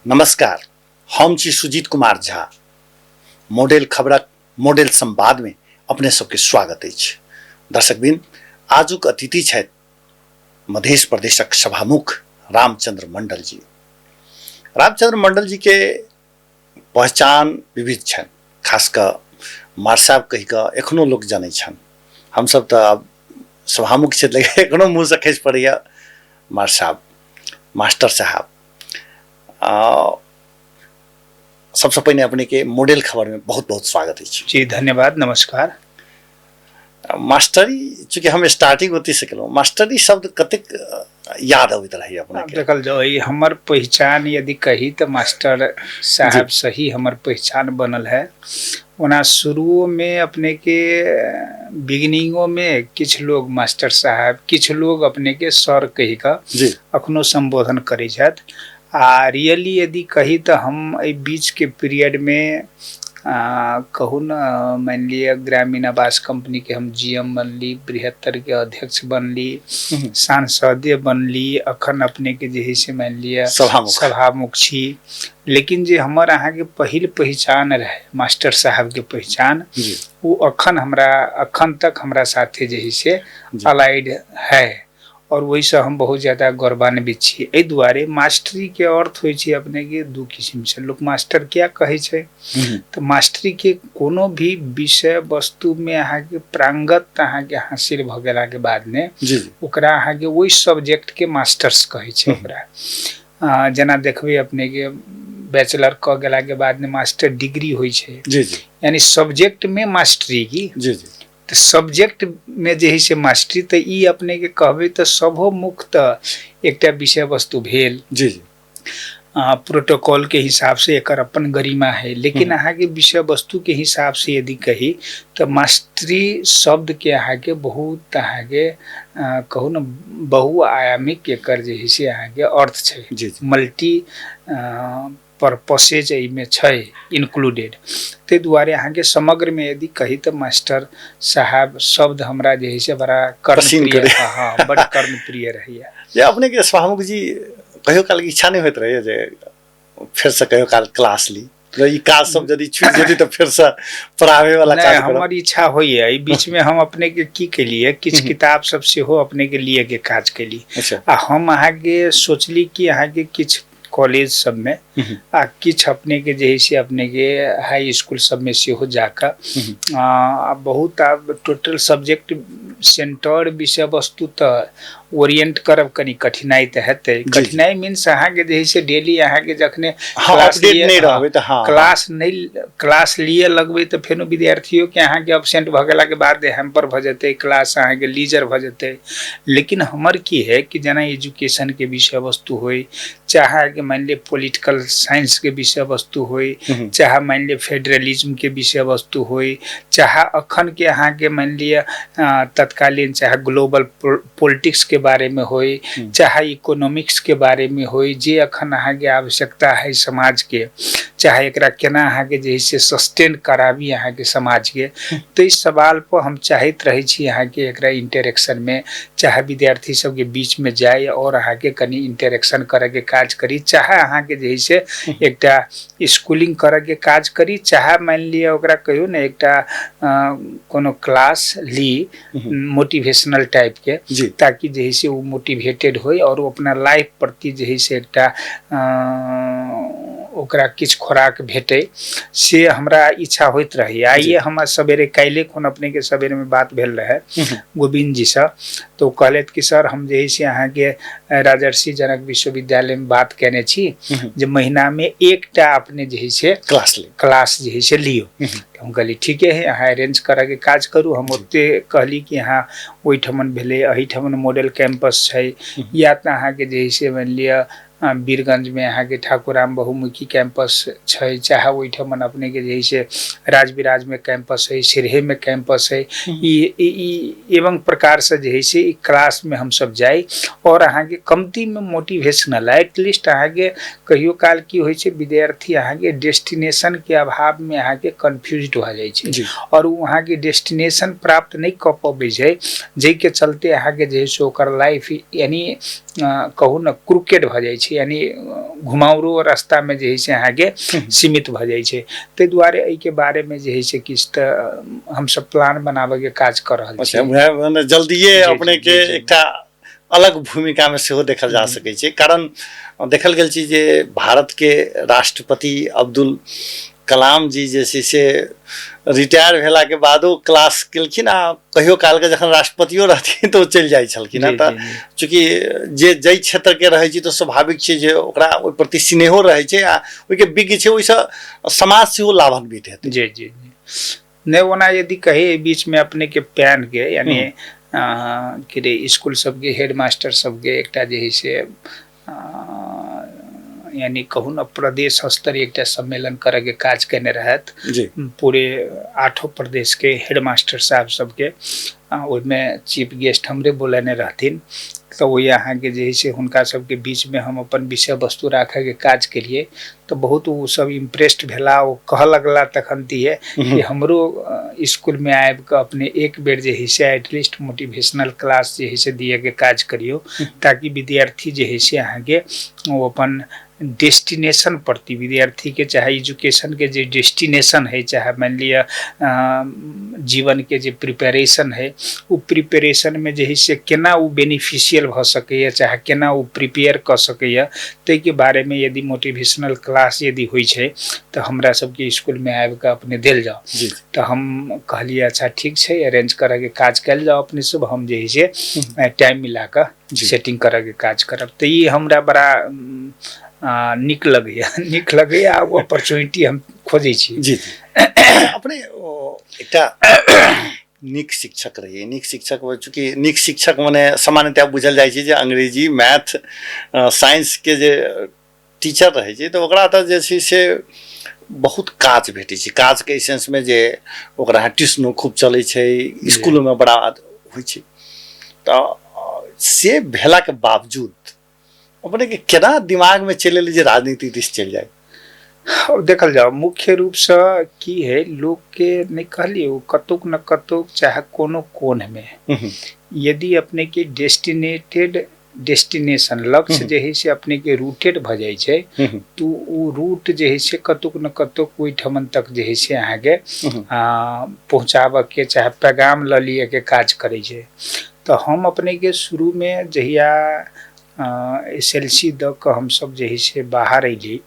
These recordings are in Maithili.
नमस्कार, हम छी सुजीत कुमार झा। मॉडल खबरक मॉडल संवाद में अपने सबके स्वागत अछि। दर्शकबिन, आजुक अतिथि छथि मध्य प्रदेशक सभामुख रामचंद्र मंडल जी। रामचंद्र मंडल जी के पहचान विविध छनि, खास कऽ मार साहब कहि कऽ एखनो लोक जनै छनि। हमसब तऽ आब सभामुख छथि, लेकिन एखनो मुँहसँ खसि पड़ैया मार साहब, मास्टर साहब। सबसँ पहिने अपने के मॉडल खबर में बहुत बहुत स्वागत अछि। जी धन्यवाद, नमस्कार। मास्टरी चूँकि हम स्टार्टिंग ओतहि से केलहुँ, मास्टरी शब्द कतेक याद अबैत रहैए अपने के? देखल जाओ, ई हमर पहिचान यदि कही तऽ मास्टर साहब सही हमर पहिचान बनल है। ओना शुरुओ में अपने के बिगिनिंगो में किछु लोग मास्टर साहब, किछु लोग अपने के सर कहि कऽ अखनो संबोधन करै छथि। आ रियली यदि कही तऽ हम एहि बीच के पीरियड में कहू ने, मानि लिअ ग्रामीण आवास कंपनी के हम जी एम बनली, बृहत्तर के अध्यक्ष बनली, सांसदे बनली, अखन अपने के जे है से मानि लिअ सभामुख छी। लेकिन जे हमर अहाँके पहिल पहिचान रहे मास्टर साहब के पहिचान, वो अखन हमरा अखन तक हमरा साथे जे है से अलाइड है और ओहिसँ हम बहुत ज़्यादा गौरवान्वित छी। एहि दुआरे मास्टरी के अर्थ होइ छै अपने के दू किस्म से। लोक मास्टर किया कहै छै? तऽ मास्टरी के कोनो भी विषय वस्तु में अहाँके प्रांगत अहाँके हासिल भऽ गेला के बाद ने ओकरा अहाँके ओहि सब्जेक्ट के मास्टर्स कहै छै ओकरा। जेना देखबै अपने के बैचलर कऽ गेला के बाद ने मास्टर डिग्री होइ छै, यानी सब्जेक्ट में मास्टरी की। तऽ सब्जेक्ट में जे है से मास्टरी, तऽ ई अपने के कहबै तऽ सभो मुख्य तऽ एकटा विषय वस्तु भेल। प्रोटोकॉल के हिसाब से एकर अपन गरिमा है, लेकिन अहाँके विषय वस्तु के हिसाब से यदि कही तऽ मास्टरी शब्द के अहाँके बहुत अहाँके कहू ने बहुआयामिक एकर जे है से अहाँके अर्थ छै। मल्टी पर्पसेज एहिमे छै इन्क्लूडेड। ताहि दुआरे अहाँके समग्रमे यदि कही तऽ मास्टर साहब शब्द हमरा जे है से बड़ा कर्णप्रिय, हाँ, बड़ कर्णप्रिय रहैया। जे अपने के सभामुख जी कहियो काल इच्छा नहीं होइत रहैया जे फेर से कहियो काल क्लास ली, ई काज सब यदि छूटि जेतै तऽ फेर से पढ़ाबै वाला काज करब? हमर इच्छा होइया। एहि बीच में हम अपने के की केलिए, किछु किताब सब सेहो अपने के लिए के काज केली। आ हम अहाँके सोचली कि अहाँके किछु कॉलेज सब में आ किछु अपने के जे है से अपने के हाई स्कूल सब में सेहो जाकऽ बहुत आब टोटल सब्जेक्ट सेंटर विषय वस्तु तऽ ओरिएंट करब कनि कठिनाइ तऽ हेतै। कठिनाइ मीन्स अहाँके जे है से डेली अहाँके जखने क्लास नहि रहबै तऽ क्लास नहि क्लास लिए लगबै तऽ फेनो विद्यार्थियों के अहाँके एबसेंट भऽ गेलाके बाद हैम्पर भऽ जेतै क्लास, अहाँके लीजर भऽ जेतै। लेकिन हमर की है कि जेना एजुकेशन के विषय वस्तु होइ, चाहे कि मानि लिअ पॉलिटिकल साइंस के विषय वस्तु होइ, चाहे मानि लिअ फेडरलिज्म के विषय वस्तु होइ, चाहे अखन के अहाँके मानि लिअ तत्कालीन चाहे ग्लोबल पॉलिटिक्स के बारे में होइ, चाहे इकोनॉमिक्स के बारे में होइ, जे अखन अहाँके आवश्यकता है समाज के, चाहे एकरा केना अहाँके जे है से सस्टेन कराबी अहाँके समाज के, ताहि सवाल पर हम चाहैत रहै छी अहाँके एकरा इंटरेक्शन में चाहे विद्यार्थी सबके बीच में जाय और अहाँके कनि इंटरेक्शन करैके काज करी, चाहे अहाँके जे है से एकटा स्कूलिंग करैके काज करी, चाहे मानि लिअ ओकरा कहियौ ने एकटा कोनो क्लास ली मोटिवेशनल टाइप के, ताकि जे है से ओ मोटिवेटेड होय और ओ अपना लाइफ प्रति जे है से एकटा ओकरा किछु खोराक भेटै, से हमरा इच्छा होइत रहैए। आइए हमरा सवेरे काल्हि खुन अपने के सवेरे में बात भेल रहे गोविंद जी से, तो ओ कहलथि कि सर हम जे है से अहाँके राजर्षि जनक विश्वविद्यालय में बात केने छी जे महीना में एकटा अपने जे है से क्लास जे है से लियौ। हम कहली ठीके है, अहाँ अरेंज करऽके काज करू। हम ओते कहली कि अहाँ ओहिठमन भेलै, एहिठमन मॉडल कैंपस छै, या तऽ अहाँके जे है से मानि लिअ वीरगंज में अहाँके ठाकुराम बहुमुखी कैंपस छै, चाहे ओहिठमन अपने के जे है से राजविराज में कैंपस है, सिरहे में कैंपस है, ई एवं प्रकार से जे है से ई क्लास में हमसब जाइ और अहाँके कमती में मोटिवेशनल एटलीस्ट अहाँके कहियो काल की होइ छै विद्यार्थी अहाँके डेस्टिनेशन के अभाव में अहाँके कन्फ्यूज भऽ जाइ छै और ओ अहाँके डेस्टिनेशन प्राप्त नहि कऽ पबै छै, जाहिके चलते अहाँके जे है से ओकर लाइफ यानी कहू ने क्रुकेट भऽ जाइ छै। छै, यानी घुमावरो रास्तामे जे हइ से अहाँके सीमित भऽ जाइ छै। ताहि दुआरे एहिके बारेमे जे हइ से किछु तऽ हमसब प्लान बनाबऽके काज कऽ रहल छी। अच्छा, जल्दिए अपनेके एकटा अलग भूमिकामे सेहो देखल जा सकै छै, कारण देखल गेल छै जे भारतके राष्ट्रपति अब्दुल कलाम जी जे छै से रिटायर भेलाके बादो क्लास केलखिन आ कहियो कालके जखन राष्ट्रपतियो रहथिन तऽ ओ चलि जाइ छलखिन हँ। तऽ चूँकि जे जाहि क्षेत्रके रहै छै तऽ स्वाभाविक छै जे ओकरा ओहि प्रति स्नेहो रहै छै आ ओहिके विज्ञ छै, ओहिसँ समाज सेहो लाभान्वित हेतै। जी जी जी नहि, ओना यदि कही एहि बीचमे अपनेके पैन के यानी कि रे स्कूल सबके हेड मास्टर सबके एकटा जे है से यानी कहू ने प्रदेश स्तरीय एकटा सम्मेलन करैके काज केने रहथि। पूरे 8 प्रदेश के हेड मास्टर साहब सबके ओहिमे चीफ गेस्ट हमरे बोलेने रहथिन। तऽ ओहि अहाँके जे है से हुनका सबके बीचमे हम अपन विषय वस्तु राखैके काज केलिए तऽ बहुत ओ सब इम्प्रेस्ड भेला। ओ कहऽ लगला तखन दिए कि हमरो स्कूलमे आबि कऽ अपने एक बेर जे है से एटलीस्ट मोटिवेशनल क्लास जे है से दिएके काज करियौ, ताकि विद्यार्थी जे है से अहाँके ओ अपन डेस्टिनेशन प्रति विद्यार्थी के चाहे एजुकेशन के जे डेस्टिनेशन है, चाहे मान लिअ जीवन के जे प्रिपेरेशन है, ओ प्रिपेरेशन में जे है से केना ओ बेनिफिशियल भऽ सकैए, चाहे केना ओ प्रिपेयर कऽ सकैए, ताहिके बारेमे यदि मोटिवेशनल क्लास यदि होइ छै तऽ हमरा सबके स्कूलमे आबि कऽ अपने देल जाउ। तऽ हम कहलियै अच्छा ठीक छै, अरेंज करऽके काज कयल जाउ अपने सब, हम जे है से टाइम मिला कऽ सेटिंग करऽके काज करब। तऽ ई हमरा बड़ा नीक लगैया, नीक लगैया आ ओ अपॉर्चुनिटी हम खोजै छी। जी जी अपने एकटा नीक शिक्षक रहियै। नीक शिक्षक, चूँकि नीक शिक्षक मने सामान्यतया बुझल जाइ छै जे अंग्रेजी मैथ साइंसके जे टीचर रहै छै तऽ ओकरा तऽ जे छै से बहुत काज भेटै छै। काजके सेंसमे जे ओकरा ट्यूशनो खूब चलै छै, इसकुलोमे बड़ा होइ छै। तऽ से भेलाके बावजूद अपनेके केना दिमागमे चलि एलै जे राजनीति दिस चलि जाय? देखल जाओ मुख्य रूपसँ की है, लोकके नहि कहलियै ओ कतौक न कतौक चाहे कोनो कोणमे यदि अपनेके डेस्टिनेटेड डेस्टिनेशन लक्ष्य जे है से अपनेके रूटेड भऽ जाइ छै तऽ ओ रूट जे है से कतौक न कतौक ओहिठमन तक जे है से अहाँके पहुँचाबऽके चाहे पैगाम लऽ लिअके काज करै छै। तऽ हम अपनेके शुरूमे जहिया SLC दऽ कऽ हमसब जे है से बाहर अयली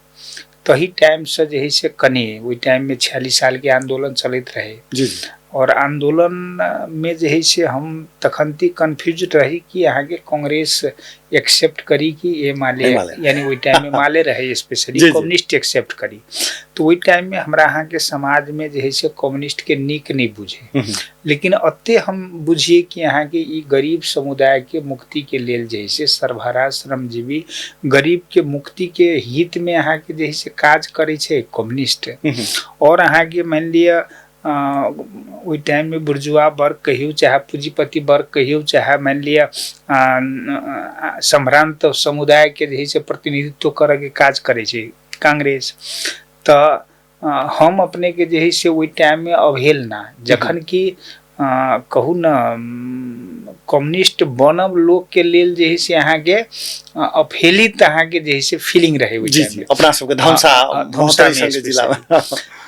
तही टाइमसँ जे है से कनि ओहि टाइममे 46 सालके आन्दोलन चलैत रहै। जी और आन्दोलन में जे है से हम तखनती कन्फ्यूज रही कि अहाँके कांग्रेस एक्सेप्ट करी कि ए माले, यानी ओहि टाइम में माले रहे स्पेशली कम्युनिस्ट एक्सेप्ट करी। तो ओहि टाइम में हमरा अहाँके समाज में जे है से कम्युनिस्ट के नीक नहीं बुझे, लेकिन अते हम बुझिए कि अहाँके ई गरीब समुदाय के मुक्ति के लेल जे है से सर्वहारा श्रमजीवी गरीब के मुक्ति के हित में अहाँके जे है से काज करै छै कम्युनिस्ट। और अहाँके मानि लिअ ओहि टाइममे बुर्जुआ वर्ग कहियौ चाहे पूँजीपति वर्ग कहियौ चाहे मानि लिअ सम्भ्रान्त समुदायके जे है से प्रतिनिधित्व करऽके काज करै छै कांग्रेस। तऽ हम अपनेके जे है से ओहि टाइममे अवहेलना, जखन कि कहू ने कम्युनिस्ट बनब लोकके लेल जे है से अहाँके अपहेलित अहाँके जे है से फीलिंग रहे ओहि टाइममे अपना सबके धमसा जिलामे।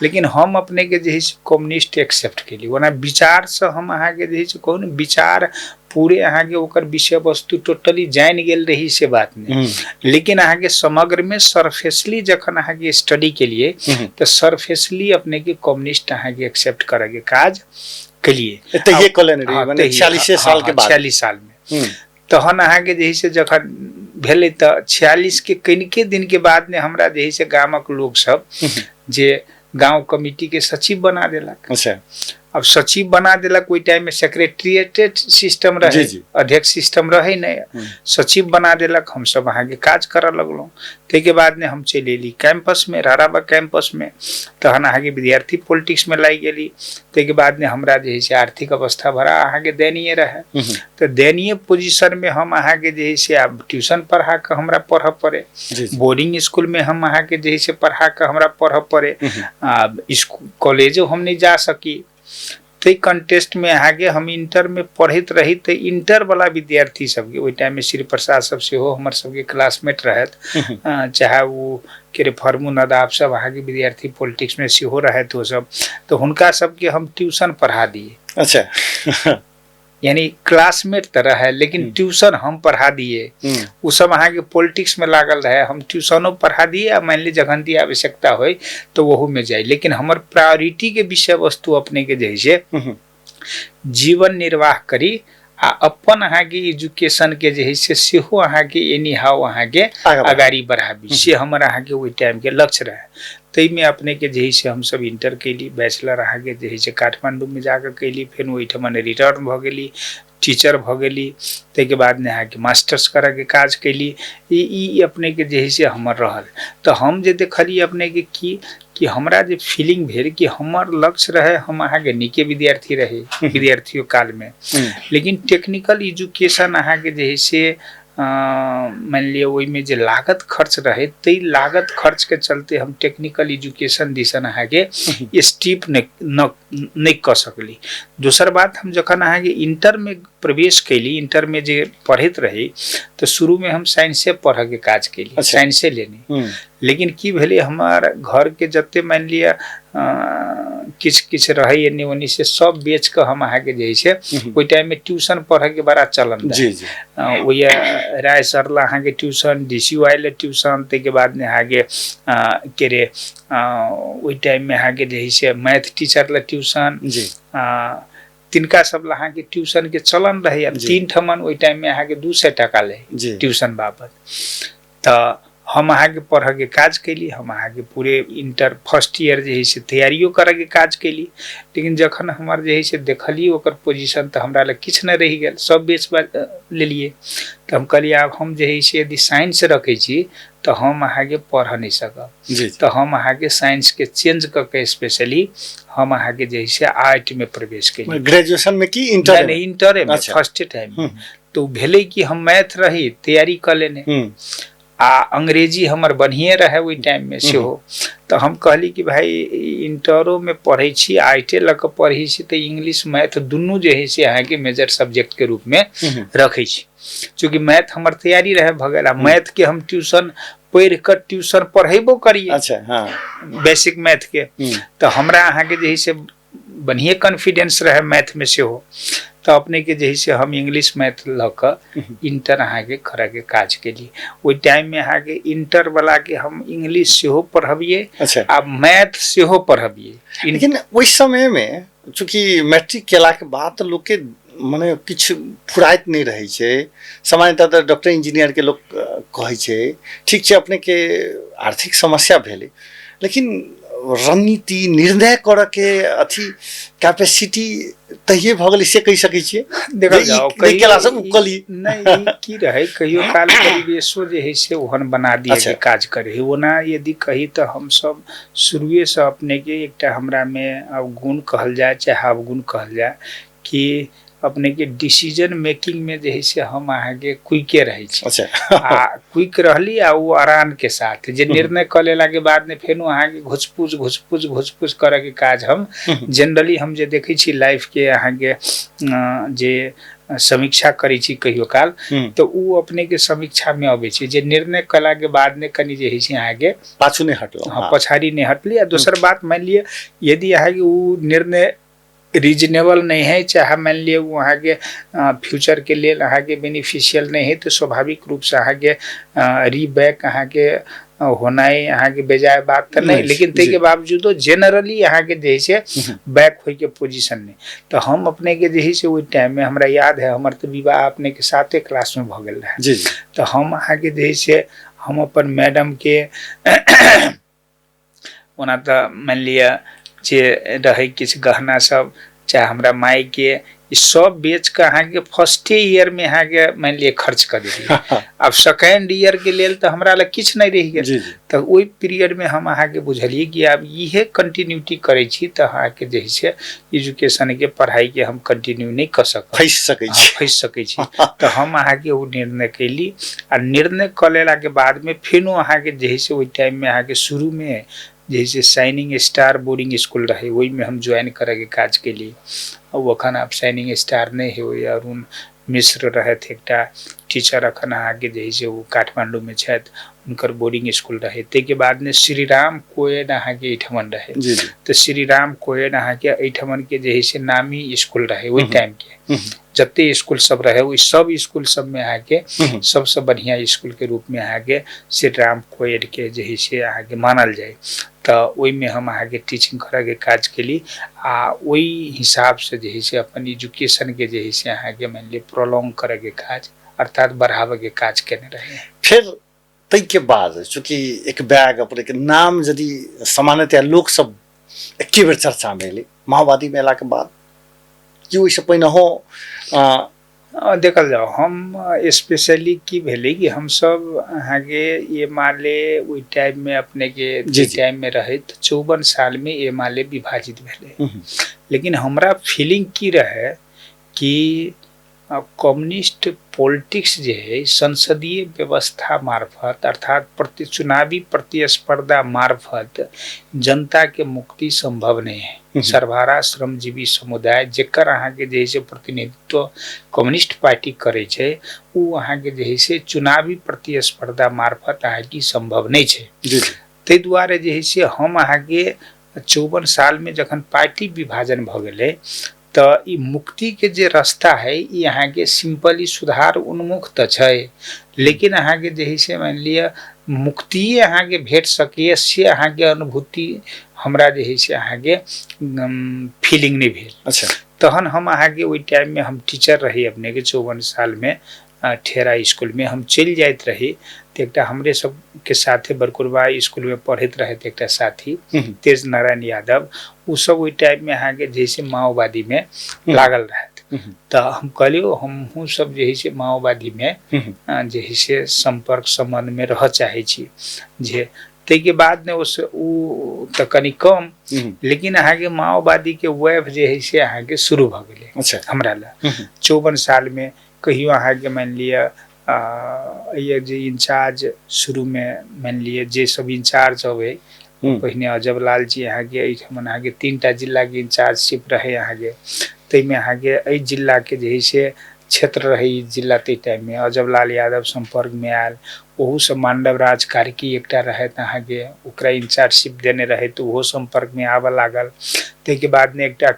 लेकिन हम अपनेके जे है से कम्युनिस्ट एक्सेप्ट केली। ओना विचारसँ हम अहाँके जे है से कहू ने विचार पूरे अहाँके ओकर विषय वस्तु टोटली जानि गेल रही से बात नहि, लेकिन अहाँके समग्रमे सरफेसली जखन अहाँके स्टडी केलिए तऽ सरफेसली अपनेके कम्युनिस्ट अहाँके एक्सेप्ट करऽके काज केलिए। तहिये कऽ लेने रही, मने 46 साल के बाद। 46 साल में तहन अहाँके जे है से जखन भेलै तऽ 46 के कनिके दिन के बाद ने हमरा जे है से गामक लोक सब जे गांव कमिटी के सचिव बना देलक। अच्छा। अब सचिव बना देलक, ओहि टाइम में सेक्रेटरिएटेड सिस्टम रहे, अध्यक्ष सिस्टम रहे नहीं, सचिव बना देलक। हम सब अहाँके काज करऽ लगलहुँ। ताहिके बाद ने हम चलि एली कैंपस में, राराबा कैंपस में। तहन अहाँके विद्यार्थी पॉलिटिक्स में लागि गेली। ताहिके बाद ने हमरा जे है से आर्थिक अवस्था बड़ा अहाँके दयनीय रहे, तऽ दयनीय पोजिशन में हम अहाँके जे है से आब ट्यूशन पढ़ा कऽ हमरा पढ़ऽ पड़े, बोर्डिंग स्कूल में हम अहाँके जे है से पढ़ा कऽ हमरा पढ़ऽ पड़े, आ कॉलेजो हम नहीं जा सकी। ताहि कंटेस्टमे अहाँके हम इंटरमे पढ़ैत रही तऽ इंटर वाला विद्यार्थी सबके ओहि टाइममे श्री प्रसाद सब सेहो हमर सबके क्लासमेट रहथि, चाहे ओ के फर्मू नदाब सब अहाँके विद्यार्थी पॉलिटिक्समे सेहो रहथि ओ सब, तऽ हुनका सबके हम ट्यूशन पढ़ा दिए। अच्छा। यानी क्लासमेट तऽ रहे लेकिन ट्यूशन हम पढ़ा दिए। ओ सब अहाँके पॉलिटिक्समे लागल रहे, हम ट्यूशनो पढ़ा दिए आ मानि लिअ जखन दी आवश्यकता होइ तऽ ओहूमे जाइ। लेकिन हमर प्रायोरिटीके विषय वस्तु अपनेके जे हइ से जीवन निर्वाह करी आ अपन अहाँके एजुकेशनके जे हइ से सेहो अहाँके एनी हाउ अहाँके अगाड़ी बढ़ाबी, से हमर अहाँके ओहि टाइमके लक्ष्य रहे। ताहिमे अपनेके जे हइ से हमसब इंटर कयली, बैचलर अहाँके जे हइ से काठमाण्डूमे जाकऽ कयली, फेर ओहिठमन रिटर्न भऽ गेली, टीचर भऽ गेली, ताहिके बादमे अहाँके मास्टर्स करऽके काज कयली। ई अपनेके जे हइ से हमर रहल। तऽ हम जे देखलियै अपनेके कि हमरा जे फीलिंग भेल कि हमर लक्ष्य रहे हम अहाँके नीके विद्यार्थी रही विद्यार्थियों कालमे, लेकिन टेक्निकल एजुकेशन अहाँके जे हइ से मानि लिअ ओहिमे जे लागत खर्च रहे ताहि लागत खर्चके चलते हम टेक्निकल एजुकेशन दिसन अहाँके स्टीप नहि कऽ सकली। दोसर बात, हम जखन अहाँके इंटरमे प्रवेश कयली, इंटरमे जे पढ़ैत रही तऽ शुरूमे हम साइंसे पढ़ऽके काज कयली, साइंसे लेने। लेकिन की भेलै, हमर घरके जते मानि लिअ किछु किछु रहै एन्नी ओन्नी से सब बेच कऽ हम अहाँके जे छै ओहि टाइममे ट्यूशन पढ़ऽके बड़ा चलन रहै। ओहि राय सर ला अहाँके ट्यूशन, डी सी वाई ला ट्यूशन, ताहिके बादमे अहाँके के रे ओहि टाइममे अहाँके जे है से मैथ टीचर ला ट्यूशन, तिनका सब ला अहाँके ट्यूशन के चलन रहै। तीन ठमन ओहि टाइममे अहाँके 200 टाका लै ट्यूशन बाबत। तऽ हम अहाँके पढ़ऽके काज कयली, हम अहाँके पूरे इंटर फर्स्ट ईयर जे है से तैयारियो करऽके काज कयली। लेकिन जखन हमर जे है से देखलियै ओकर पोजिशन तऽ हमरा लग किछु नहि रहि गेल, सब बेच लेलियै। तऽ हम कहलियै आब हम जे है से यदि साइंस रखै छी तऽ हम अहाँके पढ़ऽ नहि सकब। तऽ हम अहाँके साइंसके चेंज कऽ के स्पेशली हम अहाँके जे है से आर्टमे प्रवेश कयली। ग्रेजुएशन में कि इंटर? नहीं, इंटरे में फर्स्ट टाइम। तो भेलै कि हम मैथ रही तैयारी कऽ लेने आ अंग्रेजी हमर बढ़िए रहे ओहि टाइममे सेहो। तऽ हम कहली कि भाई इंटरोमे पढ़ै छी, आर्टे लऽ कऽ पढ़ै छी, तऽ इंग्लिश मैथ दुनू जे है से अहाँके मेजर सब्जेक्टके रूपमे रखै छी। चूँकि मैथ हमर तैयारी रहे भऽ गेल आ मैथके हम ट्यूशन पढ़ि कऽ ट्यूशन पढ़ेबो करियै। अच्छा, हाँ। बेसिक मैथ के तऽ हमरा अहाँके जे है से बढ़िए कॉन्फिडेंस रहे मैथमे सेहो। तऽ अपनेके जे है से हम इंग्लिश मैथ लऽ कऽ इंटर अहाँके करऽके काज केली। ओहि टाइममे अहाँके इंटर वालाके हम इंग्लिश सेहो पढ़बियै। अच्छा। आ मैथ सेहो पढ़बियै। लेकिन ओहि समयमे चूँकि मैट्रिक केलाके बाद तऽ लोकके मने किछु फुराइत नहि रहै छै, सामान्यतः तऽ डॉक्टर इंजीनियरके लोक कहै छै, ठीक छै अपनेके आर्थिक समस्या भेलै, लेकिन रणनीति निर्णय करऽके अथी कैपेसिटी तहिए भऽ गेलै से कहि सकै छियै? देखल जाओ, केलासँ उपकली नहि की रहै, कहियो काल परिवेशो जे है से ओहन बना दिए के काज करे। ओना यदि कही तऽ हमसब शुरुएसँ अपनेके एकटा हमरामे अवगुण कहल जाय चाहे अवगुण कहल जाय कि अपनेके डिसीजन मेकिंगमे जे है से हम अहाँके क्विके रहै छी। अच्छा। आ क्विक रहली आ ओ आरामके साथ जे निर्णय कऽ लेलाके बादमे फेनो अहाँके घुसपूस घुसपूस घुसपूस करऽके काज हम जनरली हम जे देखै छी लाइफके अहाँके जे समीक्षा करै छी कहियो काल तऽ ओ अपनेके समीक्षामे अबै छै जे निर्णय कयलाके बादमे कनि जे है से अहाँके पाछू नहि हटलहुँ। हाँ, पछाड़ी नहि हटली। आ दोसर बात मानि लिअ यदि अहाँके ओ निर्णय रीजनेबल नहीं है, चाहे मान लिअ ओ अहाँके फ्यूचरके लेल अहाँके बेनिफिशियल नहीं है, तऽ स्वाभाविक रूपसँ अहाँके रीबैक अहाँके होनाइ अहाँके बेजाय बात तऽ नहि, लेकिन ताहिके बावजूदो जेनरली अहाँके जे है से बैक होइके पोजिशन नहि। तऽ हम अपनेके जे है से ओहि टाइममे हमरा याद है हमर तऽ विवाह अपनेके 7 क्लासमे भऽ गेल रहै। तऽ हम अहाँके जे है से हम अपन मैडमके ओना तऽ मानि लिअ जे रहै किछु गहना सब चाहे हमरा मायके ई सब बेच कऽ अहाँके फर्स्टे ईयरमे अहाँके मानि लिअ खर्च कऽ देलियै। आब सेकेंड ईयरके लेल तऽ हमरा लग किछु नहि रहि गेल। तऽ ओहि पीरियडमे हम अहाँके बुझलियै कि आब इहे कंटिन्यूटी करै छी तऽ अहाँके जे है से एजुकेशनके पढ़ाइके हम कंटिन्यू नहि कऽ सकब, फँसि सकै छी, फँसि सकै छी। तऽ हम अहाँके ओ निर्णय कयली आ निर्णय कऽ लेलाके बादमे फेनो अहाँके जे है से ओहि टाइममे अहाँके शुरूमे जे से शाइनिंग स्टार बोर्डिंग स्कूल रहै, ओहिमे हम ज्वाइन करैके काज केली। ओ अखन आब शाइनिंग स्टार नहि है, ओहि अरुण मिश्र रहथि एकटा टीचर, अखन अहाँके जे है से ओ काठमाण्डूमे छथि, हुनकर बोर्डिंग स्कूल रहै। ताहिके बादमे श्रीराम कोएड अहाँके एहिठमन रहै। तऽ श्रीराम कोएड अहाँके एहिठमनके जे है से नामी स्कूल रहै ओहि टाइमके। जते स्कूल सब रहै ओहि सब स्कूल सबमे अहाँके सबसँ बढ़िआँ स्कूलके रूपमे अहाँके श्रीराम कोएडके जे है से अहाँके मानल जाय। तऽ ओहिमे हम अहाँके टीचिंग करऽके काज केली आ ओहि हिसाबसँ जे है से अपन एजुकेशनके जे है से अहाँके मानि लिअ प्रोलॉन्ग करऽके काज, अर्थात बढ़ाबऽके काज केने रही। फेर ताहिके बाद चूँकि एक बैग अपनेके नाम यदि सामान्यतया लोक सब एके बेर चर्चामे एलै माओवादीमे एलाके बाद, कि ओहिसँ पहिनहो? देखल जाउ, हम स्पेशली की भेलै कि हमसब अहाँके एमाले ओहि टाइममे अपनेके जे टाइममे रहै तऽ 54 सालमे एमाले विभाजित भेलै। लेकिन हमरा फीलिंग की रहै कि कम्युनिस्ट पॉलिटिक्स जे है संसदीय व्यवस्था मार्फत, अर्थात चुनावी प्रतिस्पर्धा मार्फत जनता के मुक्ति संभव नहीं है। सर्वहारा श्रमजीवी समुदाय जेकर अहाँके जे है से प्रतिनिधित्व कम्युनिस्ट पार्टी करै छै, ओ अहाँके जे है से चुनावी प्रतिस्पर्धा मार्फत अहाँके संभव नहीं छै। ताहि दुआरे जे है से हम अहाँके 54 सालमे जखन पार्टी विभाजन भऽ गेलै तऽ ई मुक्तिके जे रास्ता है ई अहाँके सिम्पली सुधार उन्मुख तऽ छै, लेकिन अहाँके जे है से मानि लिअ मुक्तिए अहाँके भेट सकैए से अहाँके अनुभूति हमरा जे है से अहाँके फीलिंग नहि भेल। तहन हम अहाँके ओहि टाइममे हम टीचर रही अपनेके 54 सालमे ठेरा स्कूलमे हम चलि जाइत रही तऽ एकटा हमरे सबके साथे बरकुरबा स्कूलमे पढ़ैत रहथि एकटा साथी तेज नारायण यादव, ओ सब ओहि टाइममे अहाँके जे से माओवादीमे लागल रहथि। तऽ हम कहलियै हमहूँ सब जे है से माओवादीमे जे है से सम्पर्क सम्बन्धमे रहऽ चाहै छी जे। ताहिके बाद ने ओ तऽ कनि कम, लेकिन अहाँके माओवादीके वेव जे है से अहाँके शुरू भऽ गेलै हमरा लए 54 सालमे। कहियो अहाँके मानि लिअ जे इंचार्ज शुरूमे मानि लिअ जे सब इंचार्ज अबै, पहिने अजब लाल जी अहाँके एहिठाम अहाँके 3टा जिलाके इंचार्जशिप रहै अहाँके, ताहिमे अहाँके एहि जिलाके जे है से क्षेत्र रहै ई जिला। ताहि टाइममे अजब लाल यादव सम्पर्कमे आयल, ओहूसँ मांडव राज कार्की एकटा रहथि अहाँके, ओकरा इंचार्जशिप देने रहै तऽ ओहो सम्पर्कमे आबऽ लागल। ताहिके बादमे एकटा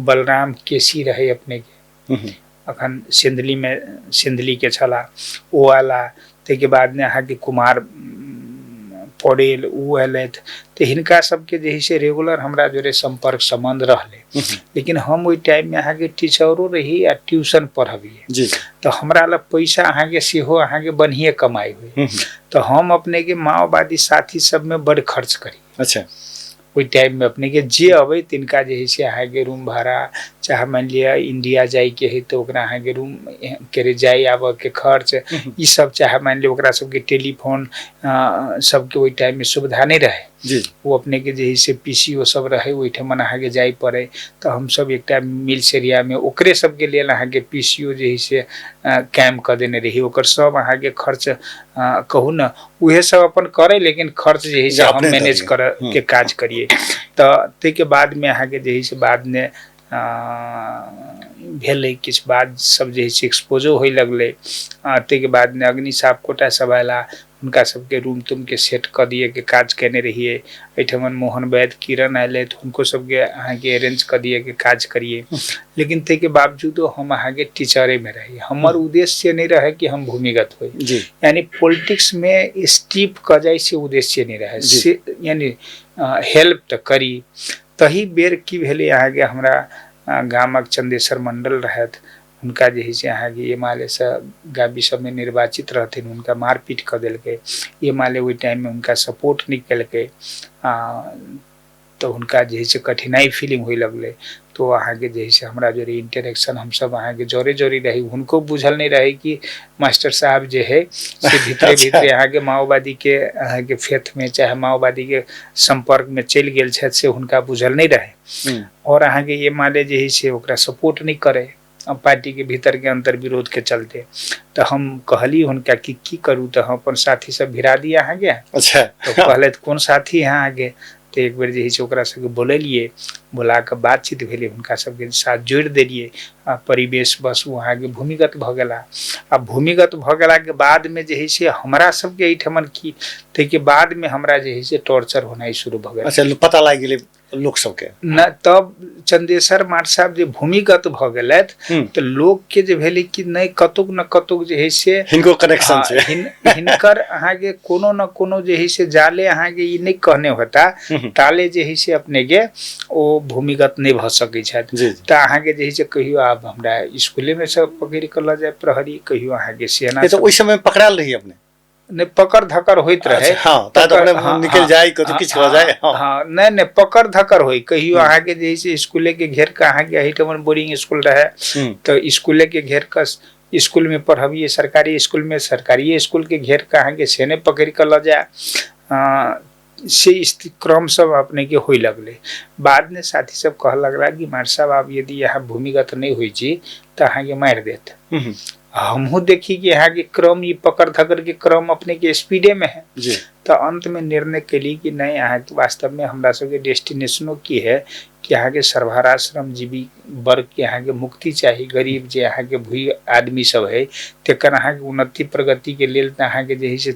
बलराम केसी रहै अपनेके, अखन सिंधलीमे सिंधलीके छलाह, ओ आयला। ताहिके बादमे अहाँके कुमार पौडेल ओ अयलथि। तऽ हिनका सबके जे है से रेगुलर हमरा जोरे सम्पर्क सम्बन्ध रहलै। लेकिन हम ओहि टाइममे अहाँके टीचरो रही आ ट्यूशन पढ़बियै, तऽ हमरा लग पैसा अहाँके सेहो अहाँके बढ़िए कमाइ होइ, तऽ हम अपनेके माओवादी साथी सबमे बड़ खर्च करी। ओहि टाइममे अपनेके जे अबै तिनका जे है से अहाँके रूम भाड़ा, चाहे मानि लिअ इंडिया जाइके है तऽ ओकरा अहाँके रूम के जाय आबऽके खर्च ई सब, चाहे मानि लिअ ओकरा सबके टेलीफोन सबके ओहि टाइममे सुविधा नहि रहै, ओ अपनेके जे है से PCO सब रहै ओहिठमन अहाँके जाय पड़ै। तऽ हमसब एकटा मिल्स एरियामे ओकरे सबके लेल अहाँके PCO जे है से कायम कऽ देने रही, ओकर सब अहाँके खर्च कहू ने उहे सब अपन करै, लेकिन खर्च जे है से हम मैनेज करऽ के काज करियै। तऽ ताहिके बादमे अहाँके जे है से बादमे भेलै किछु बात सब जे है से एक्सपोजो होइ लगलै। ताहिके बादमे अग्नि सापकोटा सब अयला, हुनका सबके रूम तूमके सेट कऽ दिएके काज केने रहियै। एहिठमन मोहन वैद्य किरण अयलथि, हुनको सबके अहाँके अरेंज कऽ दिएके काज करियै। लेकिन ताहिके बावजूदो हम अहाँके टीचरेमे रही, हमर उद्देश्य नहि रहै कि हम भूमिगत होइ, यानी पॉलिटिक्समे स्टीप कऽ जाइ से उद्देश्य नहि रहै, से यानी हेल्प तऽ करी। तही बेर की भेलै अहाँके हमरा गामक चंदेश्वर मंडल रहथि, हुनका जे है से अहाँके एमालेसँ गाबी सबमे निर्वाचित रहथिन, हुनका मारपीट कऽ देलकै एमाले, ओहि टाइममे हुनका सपोर्ट नहि केलकै, तऽ हुनका जे है से कठिनाइ फीलिंग होइ लगलै। तो अहाँके जे है से हमरा जोरे इंटरेक्शन हमसब अहाँके जोरे जोरे रही, हुनको बुझल नहि रहै कि मास्टर साहब जे है से भीतरे भीतरे अहाँके माओवादीके अहाँके फेथमे चाहे माओवादीके सम्पर्कमे चलि गेल छथि, से हुनका बुझल नहि रहै। और अहाँके एमाले जे है से ओकरा सपोर्ट नहि करै पार्टीके भीतरके अंतर्विरोधके चलते। तऽ हम कहली हुनका कि की करू, तऽ हम अपन साथी सब भिड़ा दिए अहाँके। तऽ कहलथि कोन साथी है अहाँके, तऽ एक बेर जे हइ से ओकरा सबके बोलेलियै, बोला कऽ बातचीत भेलै, हुनका सबके साथ जोड़ि देलियै। आ परिवेश बस ओ अहाँके भूमिगत भऽ गेला। आ भूमिगत भऽ गेलाके बादमे जे हइ से हमरा सबके एहिठमन की, ताहिके बादमे हमरा जे हइ से टॉर्चर होनाइ शुरू भऽ गेल। अच्छा, पता लागि गेलै लोक सबके न? तब चंदेसर मार साहब जे भूमिगत भऽ गेलथि तऽ लोक के जे भेलै कि नहि, कतौक न कतौक जे है से हिनको कनेक्शन छै, हिनकर अहाँके कोनो न कोनो जे है से जाले अहाँके ई नहि कहने होता ताले जे है से अपने के ओ भूमिगत नहि भऽ सकै छथि। तऽ अहाँके जे है से कहियो आब हमरा स्कूले मे सब पकड़ि कऽ लऽ जाय प्रहरी, कहियो अहाँके सेना। तऽ ओहि समय पकड़ायल रही अपने? नहि, पकड़ धकड़ होइत रहे। हाँ, तऽ अपने निकल जाय, कतौ किछु हो जाय। हाँ, नहि नहि, पकड़ धकड़ होय। कहियो अहाँके जे है से स्कूले के घेर के, अहाँके एहिठाम बोर्डिंग स्कूल रहे तऽ स्कूले के घेर के स्कूल में पढ़बिए, सरकारी स्कूल में, सरकारी स्कूल के घेर के अहाँके से नहि पकड़ के लऽ जाय, से स्थिति क्रम सब अपने के होइ लगलै। बादमे साथी सब कहऽ लगला कि मार साहब, आब यदि यहाँ भूमिगत नहि होइ छी तऽ अहाँके मारि देत। हमहूँ देखी कि अहाँके क्रम ई पकड़ धकड़ के क्रम अपने के स्पीडे में है। तऽ अंत में निर्णय केली कि नहि, अहाँके वास्तव में हमरा सबके डेस्टिनेशनो की है कि अहाँके सर्वहारा श्रमजीवी वर्ग के अहाँके मुक्ति चाही, गरीब जे अहाँके भूइ आदमी सब है तेकर अहाँके उन्नति प्रगति के लेल तऽ अहाँके जे है से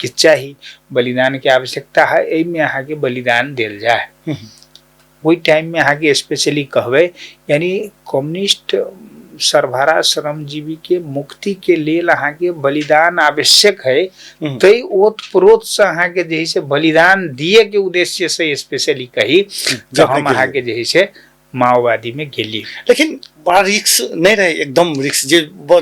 किछु चाही, बलिदान के आवश्यकता है, एहिमे अहाँके बलिदान देल जाय। ओहि टाइम में अहाँके स्पेशली कहबै, यानी कम्युनिस्ट सर्वहारा श्रमजीवी के मुक्ति के लेल अहाँके बलिदान आवश्यक है, तै ओत प्रोत से अहाँके जे है से बलिदान दिए के उद्देश्य से स्पेशली कही तऽ हम अहाँके जे है से माओवादी में गेली। लेकिन बड़ा रिक्स नहीं रहे? एकदम रिक्स जे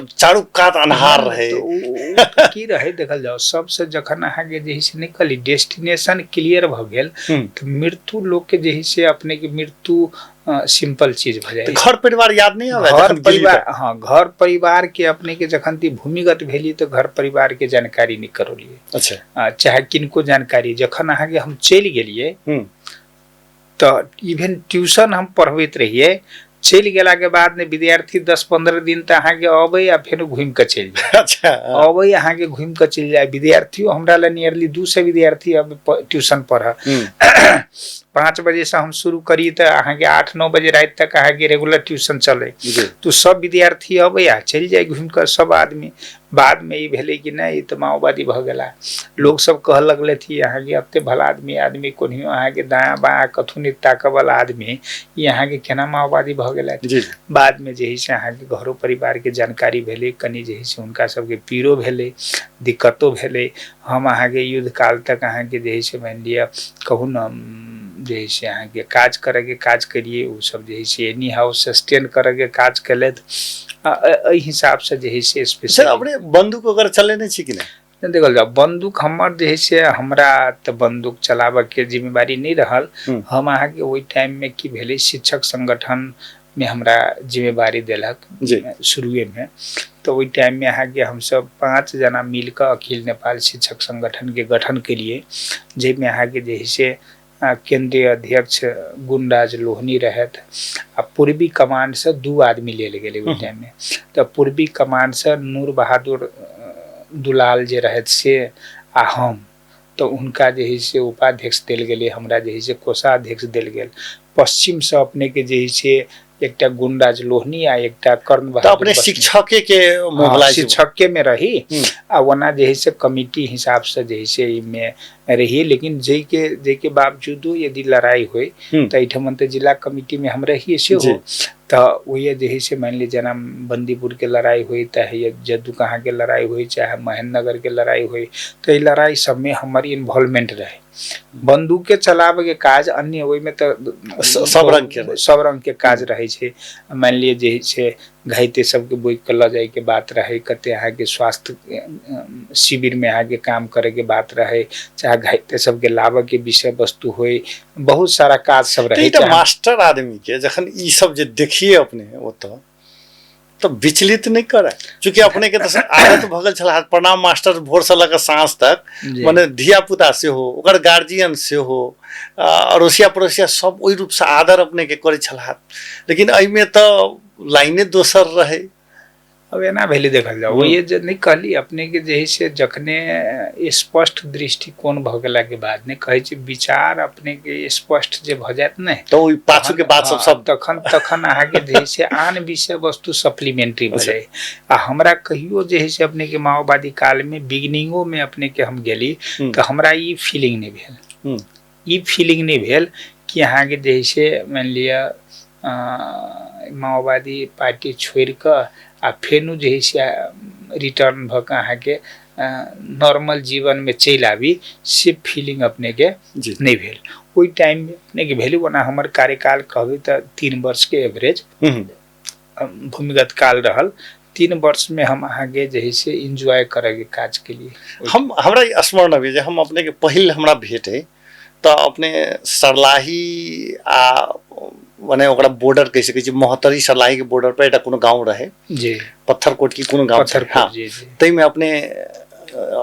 चारू कात अन्हार रहे। तो की रहे, देखल जाओ, सबसे जखन अहाँके जे है से निकली डेस्टिनेशन क्लियर भऽ गेल तऽ मृत्यु लोक के जे है से अपने के मृत्यु सिंपल चीज भऽ जाय। घर परिवार याद नहीं आवे? घर परिवार, हाँ, घर परिवार के अपने के जखन ती भूमिगत भेली तऽ घर परिवार के जानकारी नहीं करोलिए। चाहे किनको जानकारी। जखन अहाँके हम चलि गेलिए तऽ इवेन ट्यूशन हम पढ़बैत रहियै, चलि गेलाके बाद ने विद्यार्थी 10-15 दिन तऽ अहाँके अबै आ फेर घुमि कऽ चलि जाय। अबै, अहाँके घुमि कऽ चलि जाय। विद्यार्थियो हमरा लए नियरली 200 विद्यार्थी अब ट्यूशन पढ़। 5 बजे से हम शुरू करी तऽ अहाँके 8-9 बजे राति तक अहाँके रेगुलर ट्यूशन चलै। तो सब विद्यार्थी अबै आ चलि जाय घुमि कऽ सब आदमी। बादमे ई भेलै कि नहि, ई तऽ माओवादी भऽ गेला। लोक सब कहऽ लगलथि, अहाँके एते भला आदमी आदमी कोनहियो अहाँके दायाँ बायाँ कथू नहि ताकऽ वाला आदमी, ई अहाँके केना माओवादी भऽ गेलथि? बादमे जे है से अहाँके घरो परिवारके जानकारी भेलै, कनि जे है से हुनका सबके पीड़ो भेलै, दिक्कतो भेलै। हम अहाँके युद्ध काल तक अहाँके जे है से मानि लिअ कहू ने जे है से अहाँके काज करैके काज करियै, ओ सब जे है से एनी how sustain करैके काज केलथि। एहि हिसाबसँ जे है से स्पेशल। अपने बंदूक वगैरह चलेने छी कि नहि? देखल जाओ, बंदूक हमर जे है से हमरा तऽ बंदूक चलाबऽके जिम्मेवारी नहि रहल। हम अहाँके ओहि टाइममे की भेलै, शिक्षक संगठन में हमरा जिम्मेवारी देलक शुरुए में, तऽ ओहि टाइम में अहाँके हमसब 5 जना मिल कऽ अखिल नेपाल शिक्षक संगठन के गठन केलिए, जाहिमे अहाँके जे है से केंद्रीय अध्यक्ष गुणराज लोहनी रहथि आ पूर्वी कमांड से 2 आदमी लेल गेलै ओहि टाइम में। तऽ पूर्वी कमांड से नूर बहादुर दुलाल जे रहथि से आ हम, तऽ हुनका जे है से उपाध्यक्ष देल गेलै, हमरा जे है से कोषाध्यक्ष देल गेल। पश्चिम से अपने के जे है से एकटा गुणराज लोहनी आ एकटा कर्ण बहादुर। अपने शिक्षके के मोहला शिक्षके में रही आ ओना जे है से कमिटी हिसाब से जे है से एहिमे रही, लेकिन जाहिके जाहिके बावजूदो यदि लड़ाई होइ तऽ एहिठाम तऽ जिला कमिटी में हम रहिए सेहो, तऽ ओहि जे है से मानि लिअ जेना बंदीपुर के लड़ाई होइ, चाहे जद्दू के लड़ाई होइ, चाहे महेंद्रनगर के लड़ाई होइ, तऽ एहि लड़ाई सबमे हमर इन्वॉल्वमेंट रहे। बंदूके चलाबैके काज अन्य ओहिमे तऽ सब रंग के सब रंग के काज रहै छै। मानि लिअ जे छै घाइते सबके बोइक कऽ लऽ जाइके बात रहै, कते अहाँके स्वास्थ्य शिविरमे अहाँके काम करैके बात रहै, चाहे घाइते सबके लाबऽके विषय वस्तु होइ, बहुत सारा काज सब रहै। तऽ मास्टर आदमी के जखन ई सब जे देखिए अपने ओतऽ तऽ विचलित नहि करे, चूँकि अपने के तऽ आदत भऽ गेल छल प्रणाम मास्टर भोर से लऽ कऽ साँझ तक, मने धिया पुता सेहो, ओकर गार्जियन सेहो, अड़ोसिया पड़ोसिया सब ओहि रूप से आदर अपने के करै छलाह, लेकिन एहिमे तऽ लाइने दोसर रहे। अब एना भेलै देखल जाउ, ओहे जे नहि कहली अपनेके जे है से जखने स्पष्ट दृष्टिकोण भऽ गेलाके बाद ने कहै छै विचार अपनेके स्पष्ट जे भऽ जायत ने तऽ ओहि पाछूके बात सब सब तखन तखन अहाँके जे है से आन विषय वस्तु सप्लीमेंट्री भऽ जाय। आ हमरा कहियो जे है से अपनेके माओवादी कालमे बिगनिंगोमे अपनेके हम गेली तऽ हमरा ई फीलिंग नहि भेल, ई फीलिंग नहि भेल कि अहाँके जे है से मानि लिअ माओवादी पार्टी छोड़ि कऽ आ फेनु जे है से रिटर्न भऽ कऽ अहाँके नॉर्मल जीवनमे चलि आबी, से फीलिंग अपनेके नहि भेल ओहि टाइममे अपनेके भेल। ओना हमर कार्यकाल कहबै तऽ 3 वर्षके एवरेज भूमिगत काल रहल। 3 वर्षमे हम अहाँके जे है से एन्जॉय करैके काज केलियै। हम हमरा ई स्मरण अबैए जे हम अपनेके पहिल हमरा भेट है तऽ अपने सरलाही आ मने ओकरा बॉर्डर कहि सकै छी, महोत्तरी सरलाहीके बॉर्डर पर एकटा कोनो गाँव रहै जी, पत्थरकोट की कोनो गाँव, हाँ, ताहिमे अपने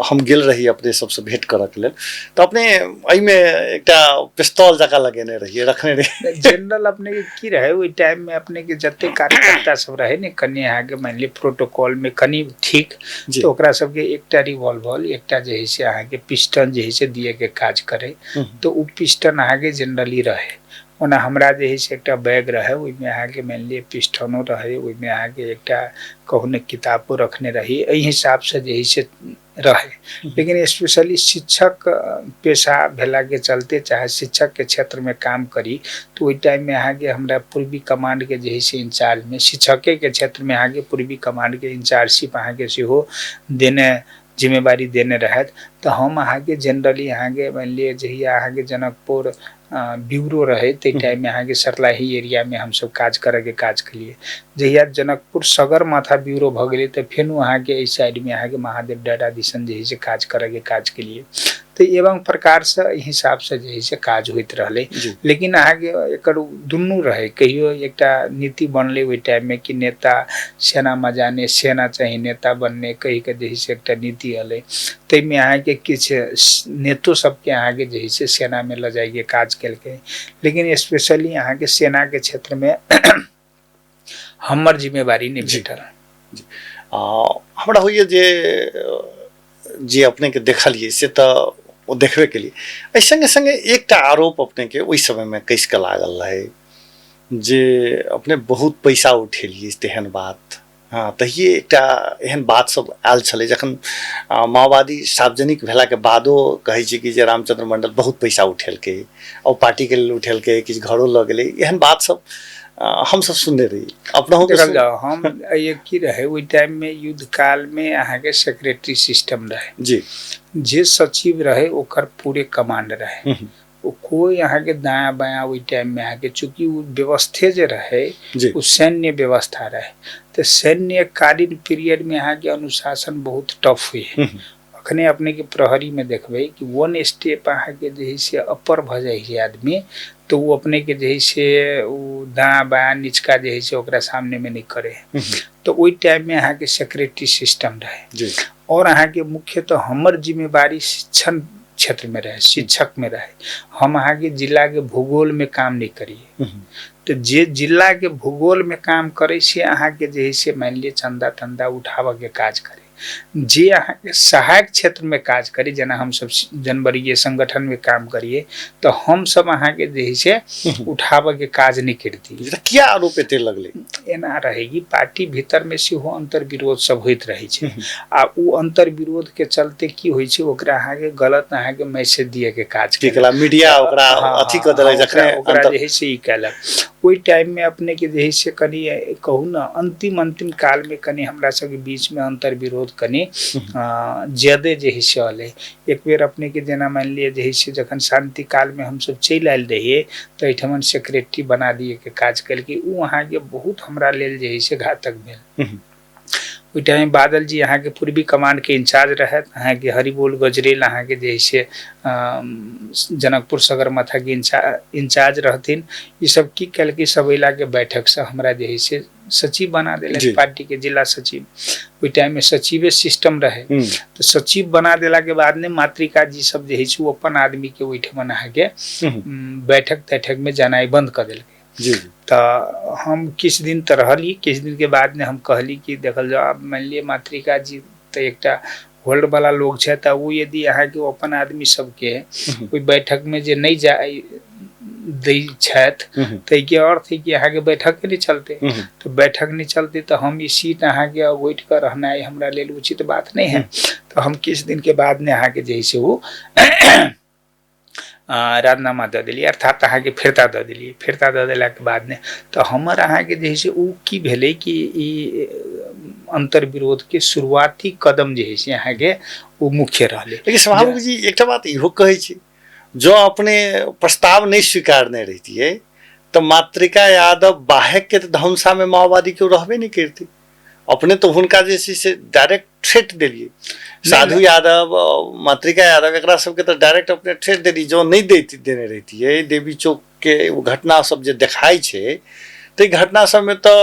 हम गेल रही अपने सबसँ भेंट करऽके लेल। तऽ अपने एहिमे एकटा पिस्तौल जकाँ लगेने रहियै, रखने रहियै। जनरल अपने के की रहे ओहि टाइम में अपने के जते कार्यकर्ता सब रहे ने कनि अहाँके मानि लिअ प्रोटोकॉल में कनि ठीक, तऽ ओकरा सबके एकटा रिवॉल्वर एकटा जे है से अहाँके पिस्टन जे है से दिए के काज करे, तऽ ओ पिस्टन अहाँके जनरली रहे। ओना हमरा जे है से एकटा बैग रहे, ओहिमे अहाँके मानि लिअ पिस्टनो रहे, ओहिमे अहाँके एकटा कहू ने किताबो रखने रही, एहि हिसाबसँ जे है से रहे। लेकिन स्पेशली शिक्षक पेशा भेलाके चलते चाहे शिक्षकके क्षेत्रमे काम करी तऽ ओहि टाइममे अहाँके हमरा पूर्वी कमांडके जे है से इंचार्जमे शिक्षकेके क्षेत्रमे अहाँके पूर्वी कमांडके इंचार्जशिप अहाँके सेहो देने जिम्मेवारी देने रहथि। तऽ हम अहाँके जनरली अहाँके मानि लिअ जहिया अहाँके जनकपुर ब्यूरो रहे ताहि टाइममे अहाँके सरलाही एरियामे हमसब काज करैके काज केलियै। जहिया जनकपुर सगरमाथा ब्यूरो भऽ गेलै तऽ फेनो अहाँके एहि साइडमे अहाँके महादेव डाटा दिसन जे है से काज करैके काज केलियै। तऽ एवं प्रकारसँ एहि हिसाबसँ जे है से काज होइत रहलै। लेकिन अहाँके एकर दुनू रहै, कहियो एकटा नीति बनलै ओहि टाइममे कि नेता सेना मजाने सेना चाही नेता बनने कहि कऽ जे है से एकटा नीति एलै, ताहिमे अहाँके किछु नेतो सबके अहाँके जे है से सेनामे लऽ जाइके काज केलकै। लेकिन स्पेशली अहाँके सेनाके क्षेत्रमे हमर जिम्मेवारी नहि भेटल। हमरा होइए जे जे अपनेके देखलियै से तऽ ओ देखबे केलियै, एहि सङ्गे सङ्गे एकटा आरोप अपनेके ओहि समयमे कसि कऽ लागल रहै जे अपने बहुत पैसा उठेलियै तेहन बात। हाँ, तहिए एकटा एहन बात सब आयल छलै जखन माओवादी सार्वजनिक भेलाके बादो कहै छै कि जे रामचंद्र मंडल बहुत पैसा उठेलकै, ओ पार्टीके लेल उठेलकै, किछु घरो लऽ गेलै, एहन बात सब हमसब सुनने रही अपनहु। देखल जाओ, हम ये की रहे ओहि टाइम में युद्ध काल में अहाँके सेक्रेटरी सिस्टम रहे जी, जे सचिव रहे ओकर पूरे कमांड रहे, ओ कोई अहाँके दायाँ बायाँ ओहि टाइम में अहाँके चूँकि ओ व्यवस्थे जे रहे ओ सैन्य व्यवस्था रहे, तऽ सैन्यकालीन पीरियड में अहाँके अनुशासन बहुत टफ हुए। अखने अपने के प्रहरी में देखबै कि वन स्टेप अहाँके जे है से अपर भऽ जाइ है आदमी, तऽ ओ अपने के जे है से ओ दायाँ बायाँ निचका जे है से ओकरा सामने में नहीं करे। तऽ ओहि टाइम में अहाँके सेक्रेटरी सिस्टम रहे और अहाँके मुख्यतः हमर जिम्मेवारी शिक्षण क्षेत्र में रहे, शिक्षक में रहे। हम अहाँके जिला के भूगोल में काम नहीं करिए, तऽ जे जिला के भूगोल में काम करे से अहाँके जे है से मानि लिअ चंदा तंदा उठाबऽ के काज करे, जे अहाँके सहायक क्षेत्र में काज करी, जेना हमसब जनवरीय संगठन में काम करिए तऽ हमसब अहाँके जे है से उठाबऽ के काज नहीं करती। किया आरोप एते लगलै? एना रहे कि पार्टी भीतर में सेहो अंतर्विरोध सब होइत रहै छै आ ओ अंतर्विरोध के चलते की होइ छै ओकरा अहाँके गलत अहाँके मैसेज दिए के काज केलक, मीडिया ओकरा अथी कऽ देलक, जखने ओकरा जे है से ई केलक। ओहि टाइम में अपने के जे है से कनि कहू ने अंतिम अंतिम काल में कनि हमरा सबके बीच में अंतर्विरोध कनि ज्यादे जे है से अलै। एक बेर अपने के जेना मानि लिअ जे है से जखन शांति काल में हमसब चलि आयल रहियै तऽ एहिठमन सेक्रेटरी बना दिए के काज केलकै, ओ अहाँके बहुत हमरा लेल जे है से घातक भेल। ओहि टाइम बादल जी अहाँके पूर्वी कमांड के इंचार्ज रहथि, अहाँके हरिबोल गजरेल अहाँके जे है से जनकपुर सगरमाथा के इंचार्ज रहथिन। ई सब की केलकै सबैला के बैठक से हमरा जे है से सचिव बना देलक पार्टी के जिला सचिव। ओहि टाइम में सचिवे सिस्टम रहे, तो सचिव बना देला के बाद ने मातृका जी सब जे है से ओ अपन आदमी के ओहिठमन अहाँके बैठक तैठक में जानाइ बंद कऽ देलकै। जी जी। तऽ हम किछु दिन तऽ रहली, किछु दिनके बादमे हम कहली कि देखल जाउ, आब मानि लिअ मातृका जी तऽ एकटा होल्ड वाला लोग छै, तऽ ओ यदि अहाँके अपन आदमी सबके ओहि बैठकमे जे नहि जाय दै छथि, ताहिके अर्थ है कि अहाँके बैठक नहि चलते। तऽ बैठक नहि चलते तऽ हम ई सीट अहाँके अवॉइड कऽ रहनाइ हमरा लेल उचित बात नहि है। तऽ हम किछु दिनके बाद ने अहाँके जे है से ओ राजनामा दऽ देलियै, अर्थात अहाँके फिरता दऽ देलियै। फिरता दऽ देलाके बाद ने तऽ हमर अहाँके जे है से ओ की भेलै कि ई अन्तर्विरोधके शुरुआती कदम जे है से अहाँके ओ मुख्य रहलै। लेकिन सभामुख जी एकटा बात इहो कहै छी, जँ अपने प्रस्ताव नहि स्वीकारने रहितियै तऽ मातृका यादव बाहेक के तऽ धनुषामे माओवादी केओ रहबे नहि करतै। अपने तऽ हुनका जे छै से डायरेक्ट थ्रेट देलियै, साधु यादव मातृका यादव एकरा सबके तऽ डायरेक्ट अपने थ्रेट देलियै। जँ नहि देने रहितियै, देवी चौक के ओ घटना सब जे देखाइ छै, ताहि घटना सबमे तऽ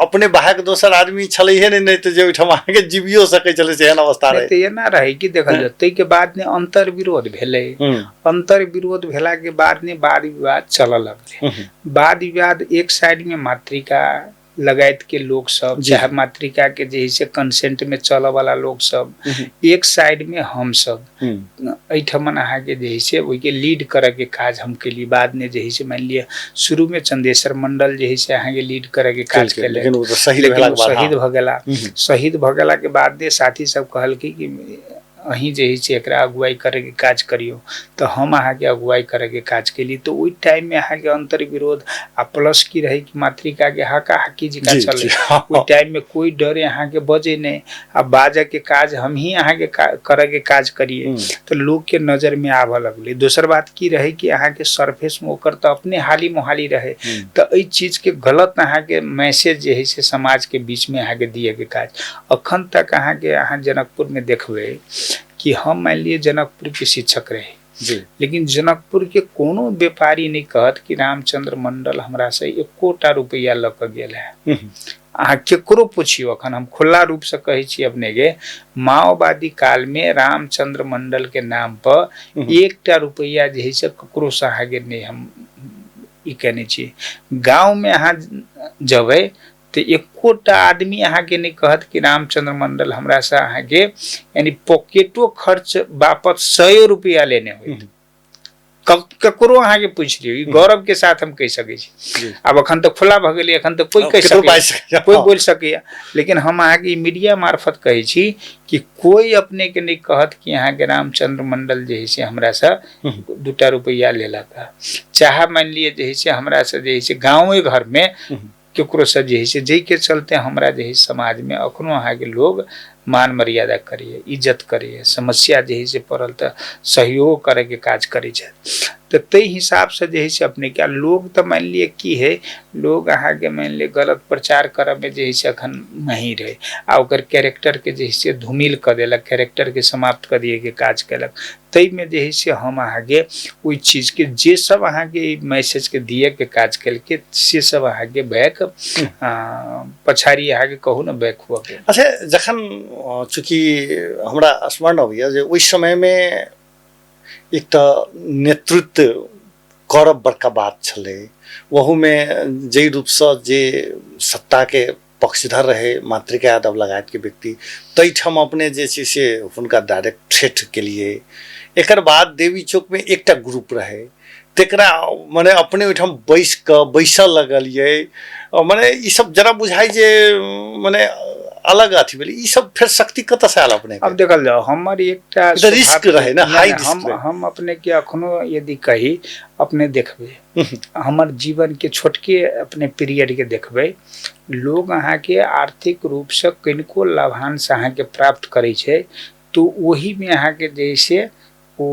अपने बाहक दोसर आदमी छलैहे नहि, नहि तऽ जे ओहिठाम अहाँके जीवियो सकै छलै से एहन अवस्था रहै। तऽ एना रहै कि देखल जाउ, ताहिके बाद ने अन्तर्विरोध भेलै। अन्तर्विरोध भेलाके बाद ने वाद विवाद चलऽ लगलै। वाद विवाद एक साइडमे मातृका लगायत के लोग सब, चाहे मातृका के जे है से कंसेंट में चलऽ वाला लोग सब, एक साइड में हम सब एहिठमन अहाँके जे है से ओहिके लीड करऽ के काज हम केलियै। बाद में जे है से मानि लिअ शुरू में चंदेश्वर मंडल जे है से अहाँके लीड करऽ के काज केलकै, केलथि, लेकिन ओ तऽ शहीद लेकिन भेलाके ओ बाद, शहीद हाँ। भऽ गेला। शहीद भऽ गेला के बाद साथी सब कहलकै कि अहीं जे है से एकरा अगुवाई करैके काज करियौ, तऽ हम अहाँके अगुवाई करैके काज केली। तऽ ओहि टाइममे अहाँके अन्तर्विरोध आ प्लस की रहै कि मातृकाके हाका हाकी जकाँ चलै, ओहि टाइममे कोइ डरे अहाँके बजै नहि, आ बाजऽके काज हमही अहाँके करैके काज करियै, तऽ लोकके नजरमे आबऽ लगलै। दोसर बात की रहै कि अहाँके सरफेसमे ओकर तऽ अपने हाली मोहाली रहै, तऽ एहि चीजके गलत अहाँके मैसेज जे है से समाजके बीचमे अहाँके दियैके काज। अखन तक अहाँके अहाँ जनकपुरमे देखबै कि हम मानि लिअ जनकपुरके शिक्षक रही जी, लेकिन जनकपुरके कोनो व्यापारी नहि कहत कि रामचंद्र मंडल हमरासँ एकोटा रुपैआ लऽ कऽ गेल है। अहाँ केकरो पुछियौ, अखन हम खुला रूपसँ कहै छी अपनेके, माओवादी कालमे रामचंद्र मंडलके नाम पर एकटा रुपैआ जे है से ककरोसँ अहाँके नहि हम ई केने छी। गाँवमे अहाँ जेबै तऽ एकोटा आदमी अहाँके नहि कहत कि रामचंद्र मंडल हमरासँ अहाँके यानी पॉकेटो खर्च बापत 100 रुपया लेने होइत। ककरो अहाँके पूछि लियौ, ई गौरव के साथ हम कहि सकै छी। आब अखन तऽ खुला भऽ गेलै, अखन तऽ कोइ कहि केकरो सकैए, बाजि सकैए, कोइ बोलि सकैए, लेकिन हम अहाँके ई मीडिया मार्फत कहै छी कि कोइ अपनेके नहि कहत कि अहाँके रामचंद्र मंडल जे है से हमरासँ 2 रुपैआ लेलक। चाहे मानि लिअ जे है से हमरासँ जे है से गाँवे घरमे केकरोसँ जे है से, जाहिके चलते हमरा जे है समाजमे अखनो अहाँके लोग मान मर्यादा करैए, इज्जत करैए, समस्या जे है से पड़ल तऽ सहयोग करैके काज करै छथि। तऽ ताहि हिसाबसँ जे है से अपनेके लोग तऽ मानि लिअ की है, लोग अहाँके मानि लिअ गलत प्रचार करऽमे जे है से अखन माहिर है, आ ओकर कैरेक्टरके जे है से धूमिल कऽ देलक, कैरेक्टरके समाप्त कऽ दिएके काज केलक। ताहिमे जे है से हम अहाँके ओहि चीजके जे सब अहाँके ई मैसेजके दिएके काज केलकै से सब अहाँके बैक पछाड़ी अहाँके कहू ने बैक हुअ गेल। अच्छा, जखन चूँकि हमरा स्मरण अबैए जे ओहि समयमे एक तऽ नेतृत्व करब बड़का बात छलै, ओहूमे जाहि रूपसँ जे सत्ताके पक्षधर रहे मातृका यादव लगायतके व्यक्ति, ताहिठाम अपने जे छै से हुनका डायरेक्ट थ्रेट केलिए। एकर बाद देवी चौकमे एकटा ग्रुप रहे, तकरा मने अपने ओहिठाम बैस कऽ बैसऽ लगलियै, मने ई सब जरा बुझाइ जे मने अलग अथी भेलै। ई सब फेर शक्ति कतऽसँ आयल अपने? अब देखल जाओ, हमर एकटा तऽ रिस्क रहै ने, हाई रिस्क रहै। हम अपने के अखनो यदि कही, अपने देखबै हमर जीवन के छोटके अपने पीरियड के देखबै, लोग अहाँके आर्थिक रूपसँ कनिको लाभांश अहाँके प्राप्त करै छै तऽ ओहिमे अहाँके जे से ओ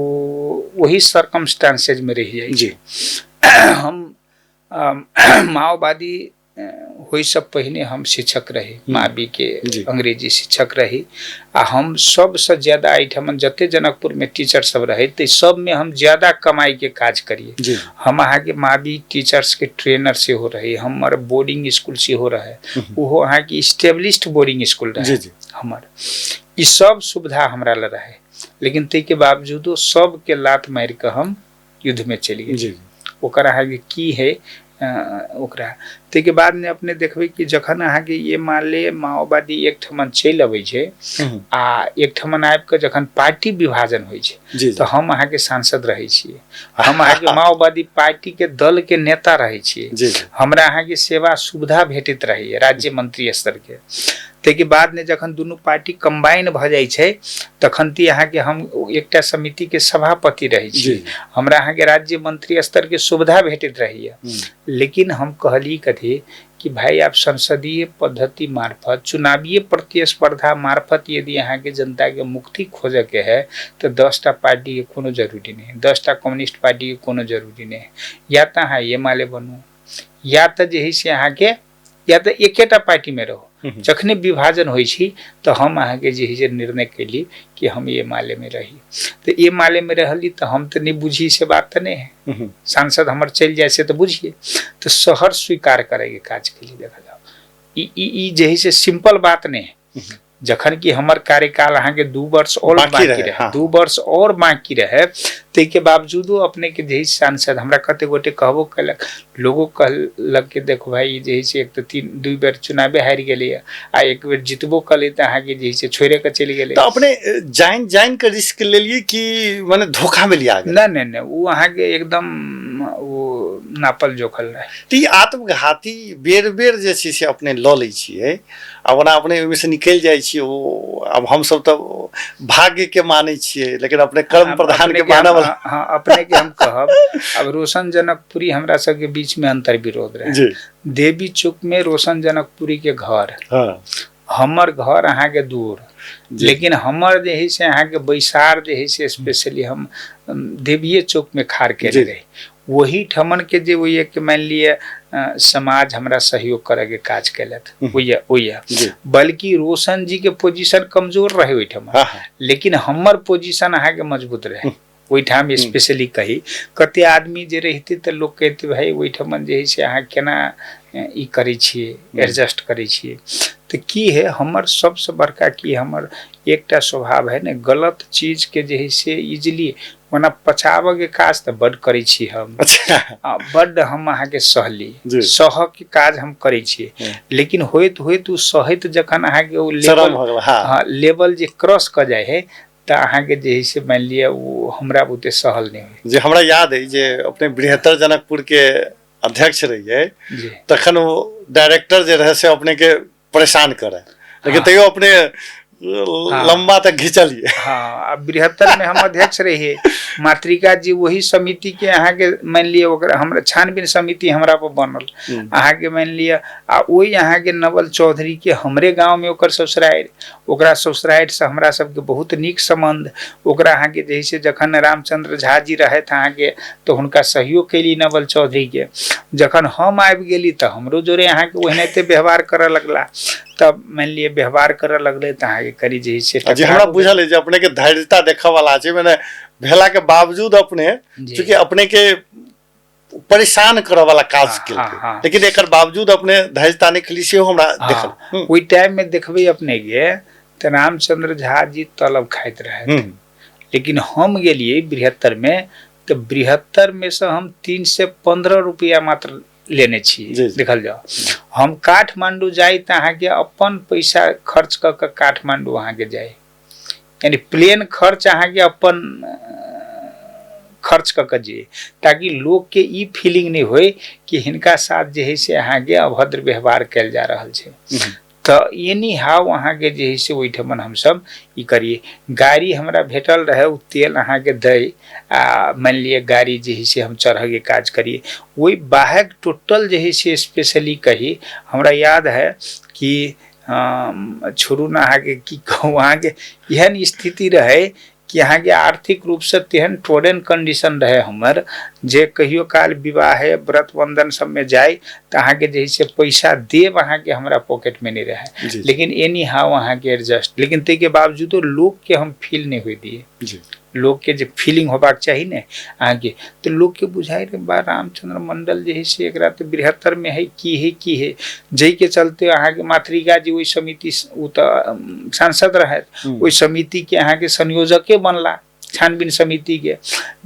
ओही सर्कमस्टांसेजमे रहि जाइ छै। हम माओवादी होइसँ पहिने हम शिक्षक रही, माबीके अंग्रेजी शिक्षक रही, आ हम सबसँ ज्यादा एहिठाम जते जनकपुरमे टीचर सब रहै ताहि सबमे हम ज्यादा कमाइके काज करियै। हम अहाँके माबी टीचर्सके ट्रेनर सेहो रही, हमर बोर्डिंग स्कूल सेहो रहै, ओहो अहाँके इस्टेब्लिश्ड बोर्डिंग स्कूल रहै हमर। ई सब सुविधा हमरा लग रहै, लेकिन ताहिके बावजूदो सबके लात मारिकऽ हम युद्धमे चलि गेलियै। ओकर अहाँके की है ओकरा ताहिके बाद ने अपने देखबै कि जखन अहाँके एमाले माओवादी एकठमन चलि अबै छै आ एकठमन आबि कऽ जखन पार्टी विभाजन होइ छै तऽ हम अहाँके सांसद रहै छियै, हम अहाँके माओवादी पार्टीके दलके नेता रहै छियै, हमरा अहाँके सेवा सुविधा भेटैत रहैए राज्य मंत्री स्तरके। ताहिके बाद ने जखन दुनू पार्टी कम्बाइन भऽ जाइ छै तखन ती अहाँके हम एकटा समितिके सभापति रहै छी, हमरा अहाँके राज्य मंत्री स्तरके सुविधा भेटैत रहैए। लेकिन हम कहली कथी कि भाई आप संसदीय पद्धति मार्फत चुनावीय प्रतिस्पर्धा मार्फत यदि अहाँके जनताके मुक्ति खोजऽके है तऽ 10टा पार्टीके कोनो जरूरी नहि है, 10टा कम्युनिस्ट पार्टीके कोनो जरूरी नहि है। या तऽ अहाँ एमाले बनू या तऽ जे है से अहाँके या तऽ एकेटा पार्टीमे रहू। जखने विभाजन होइ छै तऽ हम अहाँके जे है से निर्णय केली कि हम एमालेमे रही। तऽ एमालेमे रहली तऽ हम तऽ नहि बुझी से बात तऽ नहि है, सांसद हमर चलि जाइ से तऽ बुझिए, तऽ शहर स्वीकार करैके काज केली। देखल जाओ ई ई ई जे है से सिंपल बात नहि है। जखन कि हमर कार्यकाल अहाँके 2 वर्ष और बाकी रहे, 2 वर्ष और बाकी रहे, ताहिके बावजूदो अपने के जे सांसद हमरा कते गोटे कहबो केलक, लोगो कहलक कि देखो भाई जे से एक तऽ 3-2 बेर चुनावे हारि गेलैए आ एक बेर जितबो कलै तऽ अहाँके जे से छोड़े के चलि गेलै। तऽ अपने जानि जानि के रिस्क लेलियै कि माने धोखा में लिया गेल? नहि नहि नहि, ओ अहाँके एकदम ओ नापल जोखल रहे। तऽ ई आत्मघाती बेर बेर जे छै से अपने लऽ लै छियै आ ओना अपने ओहिमे से निकलि जाइ छियै। ओ आब हमसभ तऽ भाग्यके मानै छियै, लेकिन अपने कर्म प्रधान के मानऽ वाला। हाँ, अपने के हम कहब, अब रोशन जनकपुरी हमरा सबके बीच में अंतर विरोध रहे जी। देवी चौक में रोशन जनकपुरी के घर, हाँ। हमर घर अहाँके दूर, लेकिन हमर जे है से अहाँके बैसार जे है से स्पेशली हम देवीए चौक में खाड़ केने रही। वही ठमन के जे ओहि के मान लिअ समाज हमरा सहयोग करे के काज केलथि ओहि, बल्कि रोशन जी के पोजीशन कमजोर रहे ओहिठाम, लेकिन हमर पोजीशन अहाँके मजबूत रहे ओहिठाम। स्पेशली कही कते आदमी जे रहिते तऽ लोक कहते भाई ओहिठाम जे है से अहाँ केना ई करै छियै, एडजस्ट करै छियै। तऽ की है हमर सबसँ बड़का की हमर एकटा स्वभाव है ने, गलत चीज के जे है से इजिली ओना पचाबऽ के काज तऽ बड करै छी हम। बड हम अहाँके सहली, सहऽ के काज हम करै छी, लेकिन होइत होइत ओ सहैत जखन अहाँके ओ लेवल, हाँ, लेवल जे क्रॉस कऽ जाइ है तऽ अहाँके जे है से मानि लिअ ओ हमरा बुते सहल नहि होइ। जे हमरा याद है जे अपने बृहत्तर जनकपुर के अध्यक्ष रहियै तखन ओ डायरेक्टर जे रहे से अपने के परेशान करे, लेकिन तैयो अपने लंबा तक घिचलिए। हाँ, अब बृहत्तर में हम अध्यक्ष रहिए, मातृका जी वही समिति के अहाँके मान लिअ ओकरा हमरा छानबीन समिति हमरा पर बनल अहाँके मान लिअ, आ ओहि अहाँके नवल चौधरी के हमरे गाँव में ओकर ससुरारि, ओकरा ससुरारि से हमरा सबके बहुत नीक संबंध। ओकरा अहाँके जे है से जखन रामचंद्र झा जी रहथि अहाँके तऽ हुनका सहयोग कैली नवल चौधरी के, जखन हम आबि गेली तऽ हमरो जोरे अहाँके ओहनाइते व्यवहार करऽ लगला। तब मानि लिअ व्यवहार करऽ लगलै तऽ अहाँके करी जे है से जे हमरा बुझल है जे अपने के धैर्यता देखऽ वाला छै, माने भेला के बावजूद अपने चूँकि अपने के परेशान करऽ वाला काज केलकै, लेकिन एकर बावजूद अपने धैर्यता नहि खेली, सेहो हमरा देखल। ओहि टाइम में देखबै अपने के तऽ रामचंद्र झा जी तलब खाइत रहे, लेकिन हम गेलियै बृहत्तर में तऽ बृहत्तर में से हम 315 रुपया मात्र लेने छी। देखल जाओ हम काठमांडू जाई तऽ अहाँके अपन पैसा खर्च कऽ के काठमांडू अहाँके जाई, यानी प्लेन खर्च अहाँके अपन खर्च कऽ के जे, ताकि लोक के ई फीलिंग नहि होय कि हिनका साथ जे है से अहाँके अभद्र व्यवहार कयल जा रहल छै। तऽ एनी हाउ अहाँके जे है से ओहिठमन हमसब ई करियै। गाड़ी हमरा भेटल रहै, ओ तेल अहाँके दै आ मानि लिअ गाड़ी जे है से हम चढ़ऽके काज करियै। ओहि बाहक टोटल जे है से स्पेशली कही हमरा याद है कि छोड़ू ने अहाँके की कहू, अहाँके एहन स्थिति रहै कि अहाँके आर्थिक रूपसँ तेहन टोरेन कंडीशन रहै हमर जे कहियो काल विवाह है व्रत बंधन सबमे जाय तऽ अहाँके जे है से पैसा देब अहाँके हमरा पॉकेटमे नहि रहै, लेकिन एनी हाउ अहाँके एडजस्ट, लेकिन ताहिके बावजूदो लोकके हम फील नहि होइ दियै। लोकके जे फीलिंग होबाक चाही ने अहाँके, तऽ लोकके बुझाइ रहे बा रामचंद्र मंडल जे है से एकरा तऽ बृहत्तरमे है की है की है, जाहिके चलते अहाँके मातृका जी ओहि समिति ओ तऽ सांसद रहथि, ओहि समितिके अहाँके संयोजके बनला। छानबीन समितिके।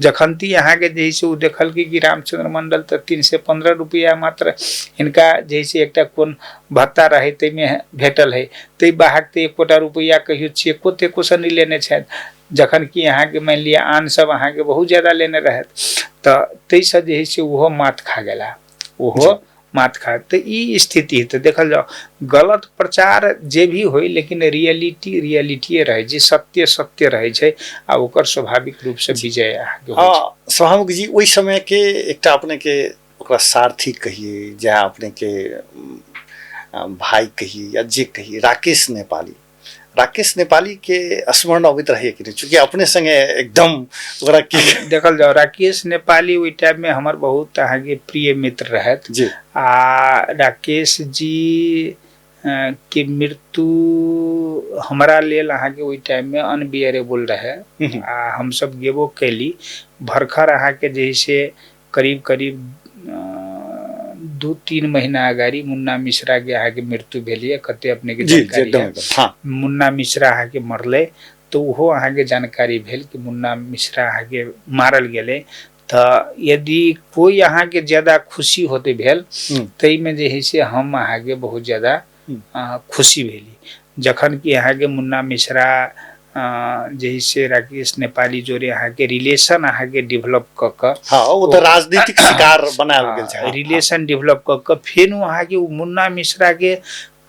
जखन ती अहाँके जे है से ओ देखलकै कि रामचंद्र मंडल तऽ 315 रुपैआ मात्र हिनका जे है से एकटा कोन भत्ता रहै ताहिमे भेटल है, ताहि बाहक तऽ एकोटा रुपैआ कहियो चेको तेकोसँ नहि लेने छथि, जखन कि अहाँके मानि लिअ आन सब अहाँके बहुत ज्यादा लेने रहथि। तऽ ताहिसँ जे है से ओहो मात खा गेला, ओहो मात खा। तऽ ई स्थिति तऽ देखल जाओ, गलत प्रचार जे भी होय लेकिन रियलिटी रियलिटीए रहै छै, सत्य सत्य रहै छै, आ ओकर स्वाभाविक रूपसँ विजय अहाँके होइ छै। सभामुख जी, ओहि समयके एकटा अपनेके ओकरा सारथी कहिए या अपनेके भाई कहिए या जे कहिए, राकेश नेपाली, राकेश नेपाली के स्मरण अबैत रहैए कि नहि? चूँकि अपने संगे एकदम ओकरा की देखल जाओ, राकेश नेपाली ओहि टाइम में हमर बहुत अहाँके प्रिय मित्र रहथि जी। आ राकेश जी के मृत्यु हमरा लेल अहाँके ओहि टाइम में अनबियरेबल रहे। आ हमसब गेबो कैली भरखर अहाँके जे है से करीब करीब 2-3 महीना अगाडि मुन्ना मिश्रा के अहाँके मृत्यु भेल यऽ, कते अपने के जानकारी है? हाँ। मुन्ना मिश्रा अहाँके मरलै तऽ ओहो अहाँके जानकारी भेल कि मुन्ना मिश्रा अहाँके मारल गेलै। तऽ यदि कोइ अहाँके ज्यादा खुशी होते भेल ताहिमे जे है से हम अहाँके बहुत ज्यादा खुशी भेली, जखन कि अहाँके मुन्ना मिश्रा जे है से राकेश नेपाली जोरे अहाँके रिलेशन अहाँके डेवलप कऽ कऽ, हाँ, ओ तऽ राजनीतिक शिकार बनायल गेल छै, रिलेशन डेवलप कऽ कऽ फेर अहाँके ओ मुन्ना मिश्रा के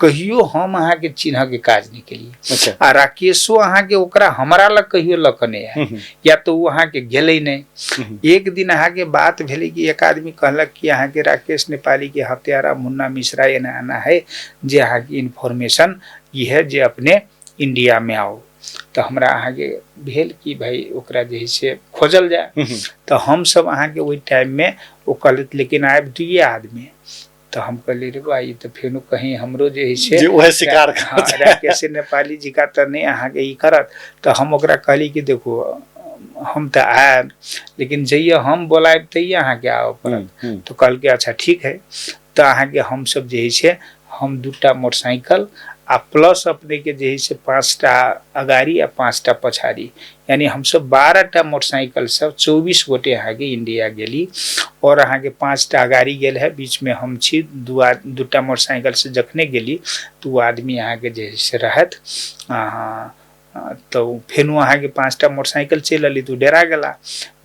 कहियो हम अहाँके चिन्ह के काज नहि केलियै। अच्छा। आ राकेशो अहाँके ओकरा हमरा लग कहियो लऽ कऽ नहि आयल, या तऽ ओ अहाँके गेलै नहि। एक दिन अहाँके बात भेलै कि एक आदमी कहलक कि अहाँके राकेश नेपाली के हत्यारा मुन्ना मिश्रा एना एना है, जे अहाँके इन्फॉर्मेशन ई है जे अपने इंडिया में आओ। तऽ हमरा अहाँके भेल कि भाई ओकरा जे है से खोजल जाय। तऽ हमसब अहाँके ओहि टाइम में ओ कहलथि लेकिन आबि दुइये आदमी। तऽ हम कहलियै रे बा, ई तऽ फेनो कहीं हमरो जे है से जे उएह शिकार। हाँ, राकेश नेपाली जी का तऽ नहि अहाँके ई करत। तऽ हम ओकरा कहली कि देखू, हम तऽ आयब लेकिन जइए हम बोलायब तैये अहाँके आबऽ पड़त। तऽ कहलकै अच्छा ठीक है। तऽ अहाँके हमसब जे है से हम 2टा मोटरसाइकिल आ प्लस अपने के जे है से 5टा अगाड़ी आ 5टा पछाड़ी, यानी हमसब 12टा मोटरसाइकिल सब 24 गोटे अहाँके इंडिया गेली। और अहाँके 5टा अगाड़ी गेल है, बीच में हम छी, 2टा मोटरसाइकिल से जखने गेली तो ओ आदमी अहाँके जे है से रहत। तऽ फेनो अहाँके 5टा मोटरसाइकिल चलि अयली तऽ ओ डेरा गेला।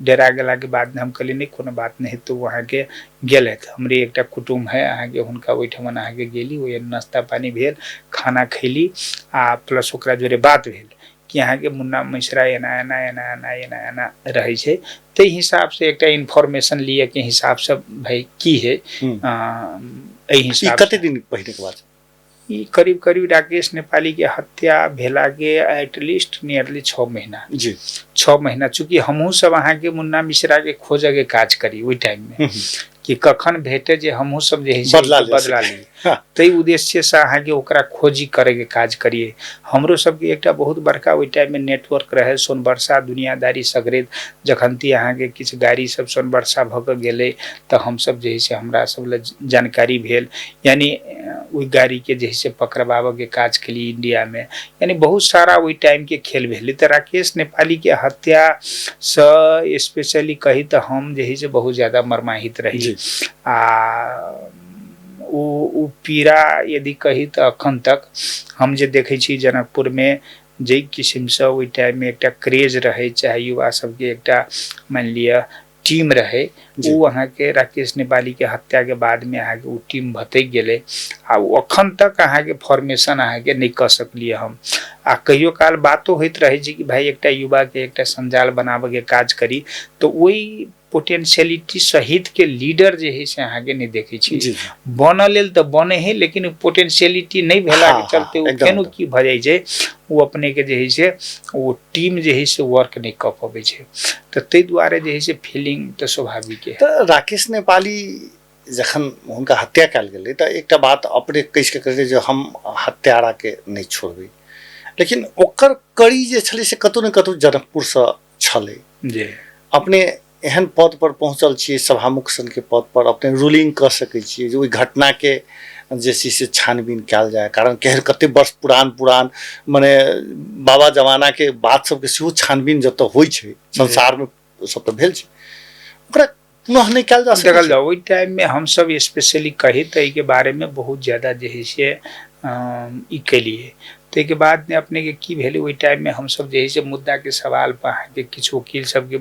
डेरा गेलाके बादमे हम कहलियै नहि कोनो बात नहि, तऽ ओ अहाँके गेलथि। हमरे एकटा कुटुम्ब है अहाँके, हुनका ओहिठमन अहाँके गेली, ओहि नाश्ता पानी भेल, खाना खैली आ प्लस ओकरा जोरे बात भेल कि अहाँके मुन्ना मिश्रा एना एना एना एना एना एना रहै छै। ताहि हिसाबसँ एकटा इन्फॉर्मेशन लिअके हिसाबसँ भाई की है एहि हिसाब। कते दिन पहिले के बात? ई करीब करीब राकेश नेपाली के हत्या भेला के एटलीस्ट नियरली 6 महीना जी। 6 महीना। चूँकि हमहूँ सब अहाँके मुन्ना मिश्रा के खोजऽ के काज करी ओहि टाइम में कि कखन भेटे जे हमहूँ सब जे है से बदला ली, ताहि उद्देश्यसँ अहाँके ओकरा खोजी करैके काज करियै। हमरो सबके एकटा बहुत बड़का ओहि टाइममे नेटवर्क रहै, सोनबरसा दुनियादारी सगरे। जखन ती अहाँके किछु गाड़ी सब सोनबरसा भऽ कऽ गेलै तऽ हमसब जे है से हमरा सब लए जानकारी भेल, यानी ओहि गाड़ीके जे है से पकड़बाबऽके काज केलियै इंडियामे, यानी बहुत सारा ओहि टाइमके खेल भेलै। तऽ राकेश नेपालीके हत्यासँ स्पेशली कही तऽ हम जे है से बहुत ज्यादा मर्माहित रही। आ ओ पीड़ा यदि कही तऽ अखन तक हम जे देखै छी जनकपुरमे जाहि किसिमसँ ओहि टाइममे एकटा क्रेज रहै, चाहे युवा सबके एकटा मानि लिअ टीम रहै, ओ अहाँके राकेश नेपालीके हत्याके बादमे अहाँके ओ टीम भटकि गेलै आ ओ अखन तक अहाँके फॉर्मेशन अहाँके नहि कऽ सकलियै हम। आ कहियो काल बातो होइत रहै छै कि भाइ एकटा युवाके एकटा संजाल बनाबऽके काज करी, तऽ ओहि पोटेंशियलिटी सहित के लीडर जे है से अहाँके नहि देखै छी। बनऽ लेल तऽ बने है लेकिन पोटेंशियलिटी नहि भेलाके चलते ओ फेनो की भऽ जाइ छै, ओ अपनेके जे है से ओ टीम जे है से वर्क नहि कऽ पबै छै। तऽ ताहि दुआरे जे है से फीलिंग तऽ स्वाभाविके है। तऽ राकेश नेपाली जखन हुनका हत्या कयल गेलै तऽ एकटा बात अपने कसिके कहै जे हम हत्याराके नहि छोड़बै, लेकिन ओकर कड़ी जे छलै से कतहु ने कतहु जनकपुरसँ छलै जी। अपने एहन पद पर पहुँचल छियै, सभामुख सनके पद पर अपने रूलिंग कऽ सकै छियै जे ओहि घटनाके जे छै से छानबीन कयल जाय, कारण केहन कते वर्ष पुरान पुरान मने बाबा जमाना के बात सबके सेहो छानबीन जतऽ होइ छै संसार में सब तऽ भेल छै, ओकरा पुनः नहि कयल जा सकै। देखल जाओ ओहि टाइम में हमसब स्पेशली कही तऽ एहिके बारे में बहुत ज्यादा जे है से ई केलिए। ताहिके बाद में अपने के की भेलै, ओहि टाइम में हमसब जे है से मुद्दा के सवाल पर अहाँके किछु वकील सबके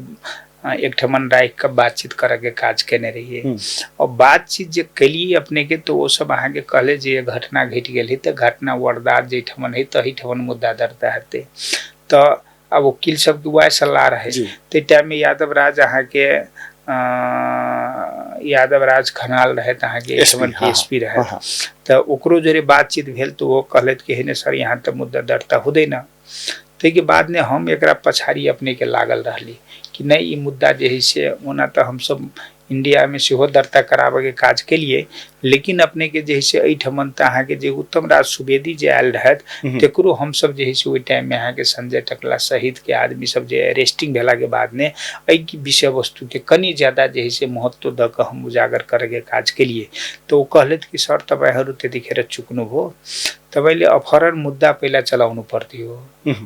एकठमन राखि कऽ बातचीत करऽके काज केने रहियै। और बातचीत जे केलियै अपने के तो ओ सब अहाँके कहले जे घटना घटि गेल है तऽ घटना वारदात जाहिठमन है तहीठमन मुद्दा दर्ता हेतै। तऽ आब वकील सबके वएह सलाह रहै। ताहि टाइम में यादव राज अहाँके यादव राज खनाल रहे अहाँके एस पी रहे, तऽ ओकरो जोरे बातचीत भेल तऽ ओ कहलथि कि हे सर यहाँ तऽ मुद्दा दर्ता होदै न। ताहिके बाद ने हम एकरा पछाड़ी अपने के लागल रहली कि नहि ई मुद्दा जे है से ओना तऽ हमसब इंडिया में सेहो दर्ता कराबऽके काज केलिए, लेकिन अपने के जे है से एहिठमन तऽ अहाँके जे उत्तम राज सुवेदी जे आयल रहथि तकरो हमसब जे है से ओहि टाइम में अहाँके संजय टकला सहित के आदमी सब जे अरेस्टिंग भेला के बाद ने एहि विषय वस्तु के कनि ज्यादा जे है से महत्व दऽ कऽ हम उजागर करऽके काज केलिए। तऽ ओ कहलथि कि सर तपाईँहरू त्यतिखेर चुक्नुभयो, तपाईँले अपहरण मुद्दा पहिला चलाउनु पर्थ्यो,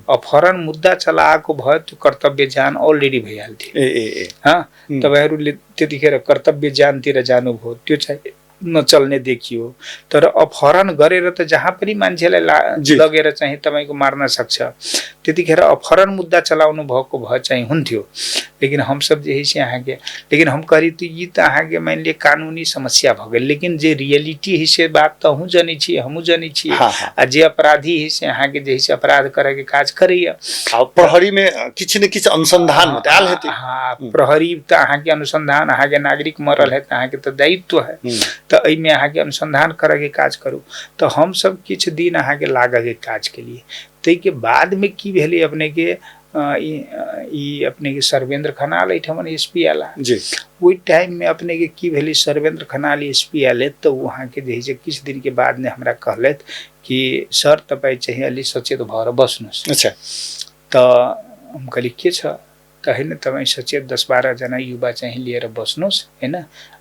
अपहरण मुद्दा चलाएको भए त्यो कर्तव्य ज्ञान अलरेडी भइहाल्थ्यो। हँ, तपाईँहरूले त्यतिखेर कर्तव्य ज्ञानतिर जानुभयो त्यो चाहिँ नचल्ने देखियो, तर अपहरण गरेर त जहाँ पनि मान्छेलाई लगेर चाहिँ तपाईँको मार्न सक्छ, त्यतिखेर अपहरण मुद्दा चलाउनु भएको भए चाहिँ हुन्थ्यो। लेकिन हमसब जे है से अहाँके, लेकिन हम कहली तऽ ई तऽ अहाँके मानि लिअ कानूनी समस्या भऽ गेल, लेकिन जे रियलिटी है से बात तऽ अहूँ जनै छी हमहूँ जनै छी, आ जे अपराधी है से अहाँके जे है से अपराध करैके काज करैया। प्रहरी में किछु ने किछु अनुसंधान में आयल हेतै। हाँ, प्रहरी तऽ अहाँके अनुसंधान, अहाँके नागरिक मरल है तऽ अहाँके तऽ दायित्व है, तऽ एहिमे अहाँके अनुसंधान करैके काज करू। तऽ हमसब किछु दिन अहाँके लागऽके काज केलिए। ताहिके बादमे की भेलै अपने के ई अपने के सर्वेंद्र खनाल एहिठमन एस पी आयला। ओहि टाइम में अपने के की भेलै, सर्वेंद्र खनाल एस पी आयले तऽ ओ अहाँके जे है से किछु दिन के बाद ने हमरा कहलथि कि सर तपाईँ चाहिँ अलि सचेत भएर बस्नुहोस्। अच्छा। तऽ हम कहली के छ, तऽ होइन तपाईँ सचेत 10-12 जना युवा चाहिँ लिएर बस्नुहोस् होइन,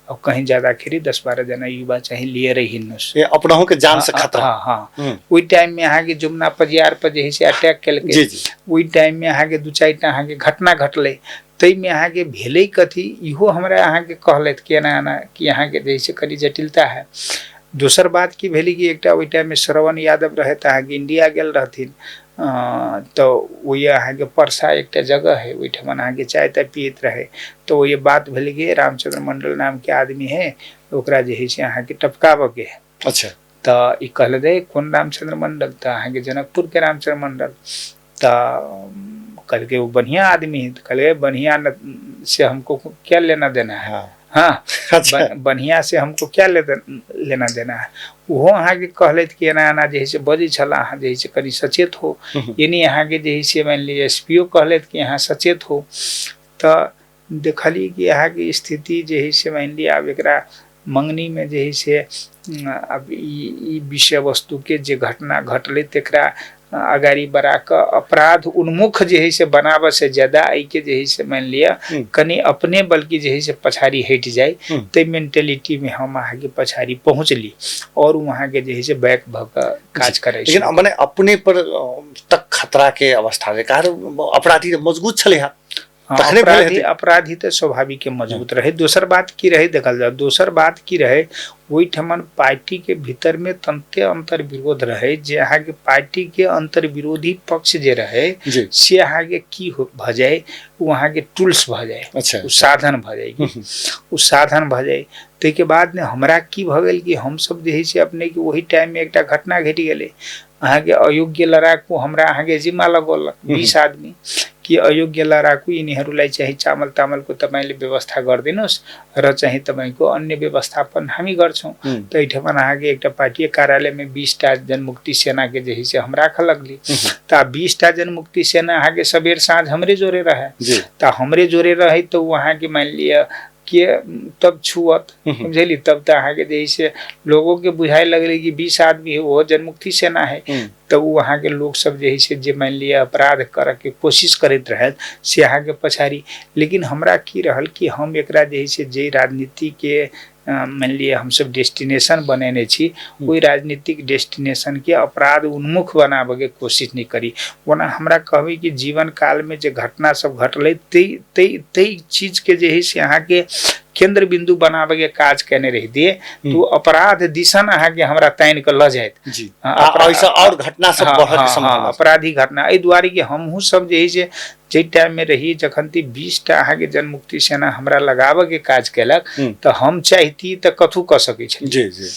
अब कहीँ जाँदाखेरि 10-12 जना युवा चाहिँ लिएर हिँड्नुहोस्, अपनहु के जान से खतरा। हाँ हाँ, ओहि टाइम में अहाँके जुमना पजियार पर जे है से अटैक केलकै, ओहि टाइम में अहाँके 2-4 टा अहाँके घटना घटलै। ताहिमे अहाँके भेलै कथी, इहो हमरा अहाँके कहलथि कि एना एना कि अहाँके जे है से कनि जटिलता है। दोसर बात की भेलै कि एकटा ओहि टाइममे श्रवण यादव रहथि अहाँके इंडिया गेल रहथिन, तऽ ओहि अहाँके परसा एकटा जगह है ओहिठमन अहाँके चाय ताय पियैत रहै, तऽ ओहि बात भेलै कि रामचंद्र मंडल नामके आदमी है ओकरा जे है से अहाँके टपकाबऽके है। अच्छा। तऽ ई कहलकै कोन रामचंद्र मंडल, तऽ अहाँके जनकपुरके रामचंद्र मंडल। तऽ कहलकै वो बढ़िया आदमी है, तऽ कहलकै बढ़िया से हमको क्या लेना देना है। हाँ, अच्छा। बढ़िया से हमको क्या लेना देना है। ओहो अहाँके कहलथि कि एना एना जे है से बजै छल, अहाँ जे है से कनि सचेत हो। यानी अहाँके जे है से मानि लिअ एस पी ओ कहलथि कि अहाँ सचेत हो। तऽ देखलियै कि अहाँके स्थिति जे है से मानि लिअ आब एकरा मंगनी में जे है से अब ई विषय वस्तु के जे घटना घटलै तकरा अगाड़ी बढ़ा कऽ अपराध उन्मुख जे है से बनाबऽ से ज्यादा एहिके जे है से मानि लिअ कनि अपने बल्कि जे है से पछाड़ी हटि जाय, ताहि मेंटेलिटी में हम अहाँके पछाड़ी पहुँचली और वहाँके जे है से बैक भऽ कऽ काज करै। लेकिन मने अपने पर तक खतरा के अवस्था रहै, कारण अपराधी मजबूत छलै। हाँ, अपराधी तऽ स्वाभाविक मजबूत रहे। दोसर बात की रहे देखल जाए, दोसर बात की रहे ओहिठमन पार्टी के भीतर में तते अंतर विरोध रहे जे अहाँके पार्टी के अंतर विरोधी पक्ष जे रहे से अहाँके की भऽ जाय, ओ अहाँके टूल्स भऽ जाय। अच्छा। ओ साधन भऽ जाय, ओ साधन भऽ जाय। ताहिके बाद ने हमरा की भऽ गेल कि हमसब जे है से अपने के ओहि टाइम में एकटा घटना घटि गेलै, अहाँके अयोग्य लड़ाकू हमरा अहाँके जिम्मा लगौलक 20 आदमी कि अयोग्य लड़ाकू यिनीहरूलाई चाहिँ चामल तामलको तपाईँले व्यवस्था गरिदिनुहोस् र चाहिँ तपाईँको अन्य व्यवस्थापन हामी गर्छौँ। तऽ एहिठमन अहाँके एकटा पार्टी कार्यालयमे 20 टा जनमुक्ति सेनाके जे है से हम राखऽ लगली। तऽ 20 टा जनमुक्ति सेना अहाँके सबेर साँझ हमरे जोरे रहे, तऽ हमरे जोरे रहे तऽ ओ अहाँके मानि लिअ के तब छुअत, बुझली। तब तऽ अहाँके जे है से लोगों के बुझाए लगलै कि 20 आदमी है ओहो जनमुक्ति सेना है। तऽ ओ अहाँके लोक सब जे है से जे मानि लिअ अपराध करऽके कोशिश करैत रहत से अहाँके पछाड़ी। लेकिन हमरा की रहल कि हम एकरा जे है से जे राजनीतिके मानि लिअ हमसब डेस्टिनेशन बनेने छी, ओहि राजनीतिक डेस्टिनेशनके अपराध उन्मुख बनाबऽके कोशिश नहि करी। ओना हमरा कहबै कि जीवन कालमे जे घटना सब घटलै ताहि ताहि चीजके जे है से अहाँके केन्द्र बिन्दु बनाबऽके काज केने रहितियै तऽ ओ अपराध दिसन अहाँके हमरा तानि कऽ लऽ जाइत। जी। एहिसँ आओर घटना सब बढ़ऽ के सम्भावना। अपराधी घटना एहि दुआरे कि हमहूँ सब जे है से जाहि टाइममे रही, जखन ती 20टा अहाँके जनमुक्ति सेना हमरा लगाबऽके काज केलक तऽ हम चाहिती तऽ कथू कऽ सकै छली। जी जी।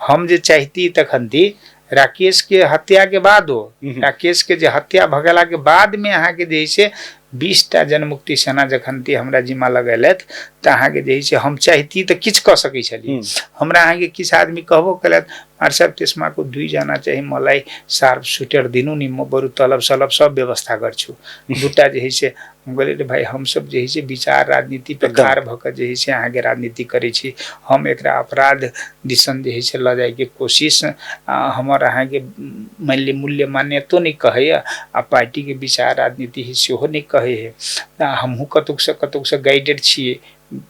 हम जे चाहिती तखन ती राकेश के हत्या के बादो, राकेश के जे हत्या भऽ गेला के बाद में अहाँके जे है से 20टा जनमुक्ति सेना जखन ती हमरा जिम्मा लगेलथि तऽ अहाँके जे है से हम चाहिती तऽ किछु कऽ सकै छली। हमरा अहाँके किछु आदमी कहबो केलथि, मार साहब त्यसमा को 2जना चाहिँ मलाई सार्प सुटर दिनु नि, म बरु तलब सलब सब व्यवस्था गर्छु। दूटा जे है से हम कहलियै रे भाइ, हमसब जे है से विचार राजनीति पर खाड़ भऽ कऽ जे है से अहाँके राजनीति करै छी, हम एकरा अपराध दिसन जे है से लऽ जाइके कोशिश हमर अहाँके मानि लिअ मूल्य मान्यतो नहि कहैए आ पार्टीके विचार राजनीति है सेहो नहि कहै है। हमहूँ कतौसँ कतौसँ गाइडेड छियै,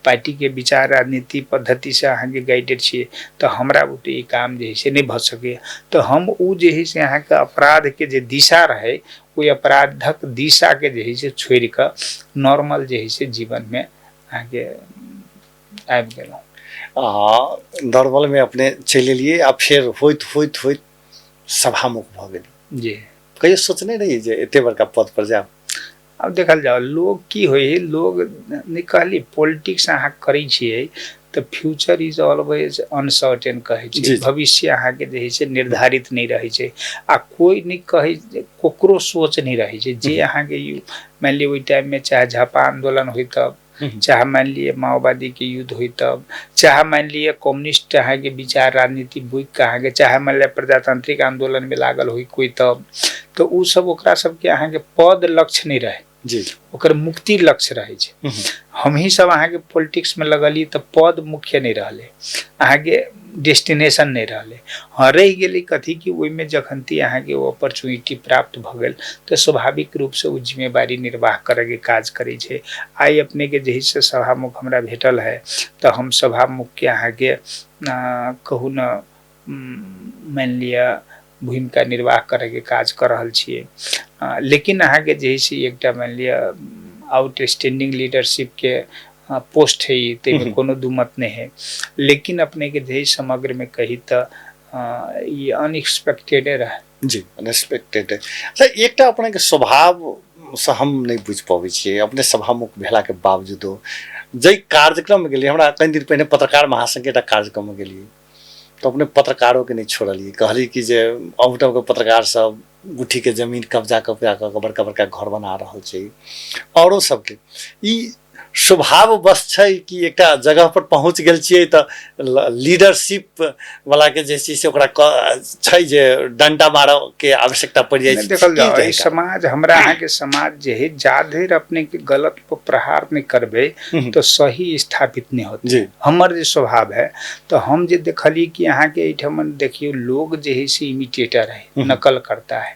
पार्टीके विचार राजनीति पद्धतिसँ अहाँके गाइडेड छियै, तऽ हमरा बुते ई काम जे है से नहि भऽ सकैए। तऽ हम ओ जे है से अहाँके अपराधके जे दिशा रहै ओहि अपराधक दिशाके जे है से छोड़ि कऽ नॉर्मल जे है से जीवनमे अहाँके आबि गेलहुँ। नॉर्मलमे अपने चलि एलियै आ फेर होइत होइत होइत सभामुख भऽ गेलियै। जी। कहियो सोचने रहियै जे एते बड़का पद पर जायब? आब देखल जाओ, लोग की होइ है, लोग नहि कहली पॉलिटिक्स अहाँ करै छियै तऽ फ्यूचर is always uncertain कहै छै, भविष्य अहाँके जे है से निर्धारित नहि रहै छै आ कोइ नहि कहै, ककरो सोच नहि रहै छै जे अहाँके मानि लिअ ओहि टाइममे चाहे झापा आन्दोलन होइ तब, चाहे मानि लिअ माओवादीके युद्ध होइ तब, चाहे मानि लिअ कम्युनिस्ट अहाँके विचार राजनीति बुकि कऽ अहाँके, चाहे मानि लिअ प्रजातांत्रिक आन्दोलनमे लागल होइ कोइ तब, तऽ ओ सब ओकरा सबके अहाँके पद लक्ष्य नहि रहै जी, ओकर मुक्ति लक्ष्य रहै छै। हमही सब अहाँके पॉलिटिक्समे लगलियै तऽ पद मुख्य नहि रहलै, अहाँके डेस्टिनेशन नहि रहलै। हँ, रहि गेलै कथी कि ओहिमे जखन ती अहाँके ओ अपॉर्चुनिटी प्राप्त भऽ गेल तऽ स्वाभाविक रूपसँ ओ जिम्मेवारी निर्वाह करैके काज करै छै। आइ अपनेके जे है से सभामुख हमरा भेटल है तऽ हम सभामुखके अहाँके कहू ने मानि लिअ भूमिका निर्वाह करैके काज कऽ रहल छियै, लेकिन अहाँके जे है से एकटा मानि लिअ आउटस्टैंडिंग लीडरशिपके पोस्ट है ताहिमे कोनो दू मत नहि है, लेकिन अपनेके जे समग्रमे कही तऽ ई अनएक्सपेक्टेडे रहै। जी, अनएक्सपेक्टेड। अच्छा, एकटा अपनेके स्वभावसँ हम नहि बुझि पबै छियै, अपने सभामुख भेलाके बावजूदो जाहि कार्यक्रममे गेलियै, हमरा कनि दिन पहिने पत्रकार महासंघके एकटा कार्यक्रममे गेलियै तऽ अपने पत्रकारोके नहि छोड़लियै, कहलियै कि जे अहूँठामके पत्रकार सब गुठीके जमीन कब्जा कब्जा कऽ कऽ बड़का बड़का घर बना रहल छै, औरो सबके ई स्वभाव बस छै कि एकटा जगह पर पहुँच गेल छियै तऽ लीडरशिप वाला के जे छै से ओकरा छै जे डंडा मारऽ के आवश्यकता पड़ि जाइ छै। देखल जाओ, ई समाज हमरा अहाँके समाज जे है जा धरि अपने के गलत पर प्रहार नहि करबै तऽ सही स्थापित नहि होतै। हमर जे स्वभाव है तऽ हम जे देखलियै कि अहाँके एहिठाम देखियौ लोग जे है से इमिटेटर है, नकल करता है,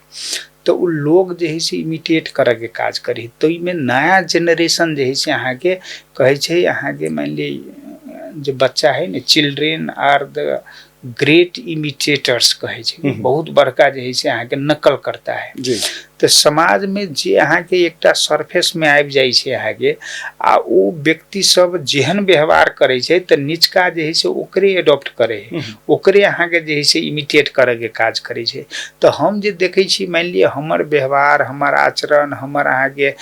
तऽ ओ लोग जे है से इमिटेट करऽके काज करी। तऽ ओहिमे नया जेनरेशन जे है से अहाँके कहै छै, अहाँके मानि लिअ जे बच्चा है ने, children are the great imitators कहै छै, बहुत बड़का जे है से अहाँके नकल करता है। तऽ समाजमे जे अहाँके एकटा सरफेसमे आबि जाइ छै अहाँके, आ ओ व्यक्ति सब जेहन व्यवहार करै छै तऽ निचका जे है से ओकरे एडॉप्ट करै है, ओकरे अहाँके जे है से इमिटेट करैके काज करै छै। तऽ हम जे देखै छी मानि लिअ हमर व्यवहार, हमर आचरण, हमर अहाँके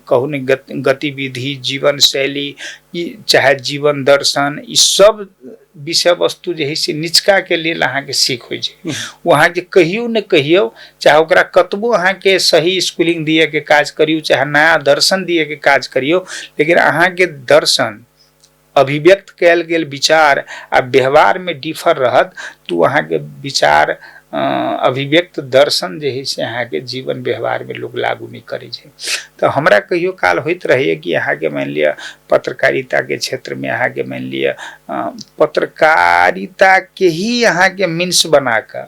कहू ने गतिविधि, जीवन शैली, ई चाहे जीवन दर्शन, ई सब विषय वस्तु जे है से निचकाके लेल अहाँके सीख होइ छै। ओ अहाँके कहियो ने कहियो, चाहे ओकरा कतबो अहाँके सही स्कूलिंग दिएके काज करियौ, चाहे नया दर्शन दिएके काज करियौ, लेकिन अहाँके दर्शन अभिव्यक्त कयल गेल विचार आ व्यवहारमे डिफर रहत तऽ ओ अहाँके विचार अभिव्यक्त दर्शन जे है से अहाँके जीवन व्यवहारमे लोक लागू नहि करै छै। तऽ हमरा कहियो काल होइत रहैए कि अहाँके मानि लिअ पत्रकारिताके क्षेत्रमे अहाँके मानि लिअ पत्रकारिताके ही अहाँके मीन्स बना कऽ,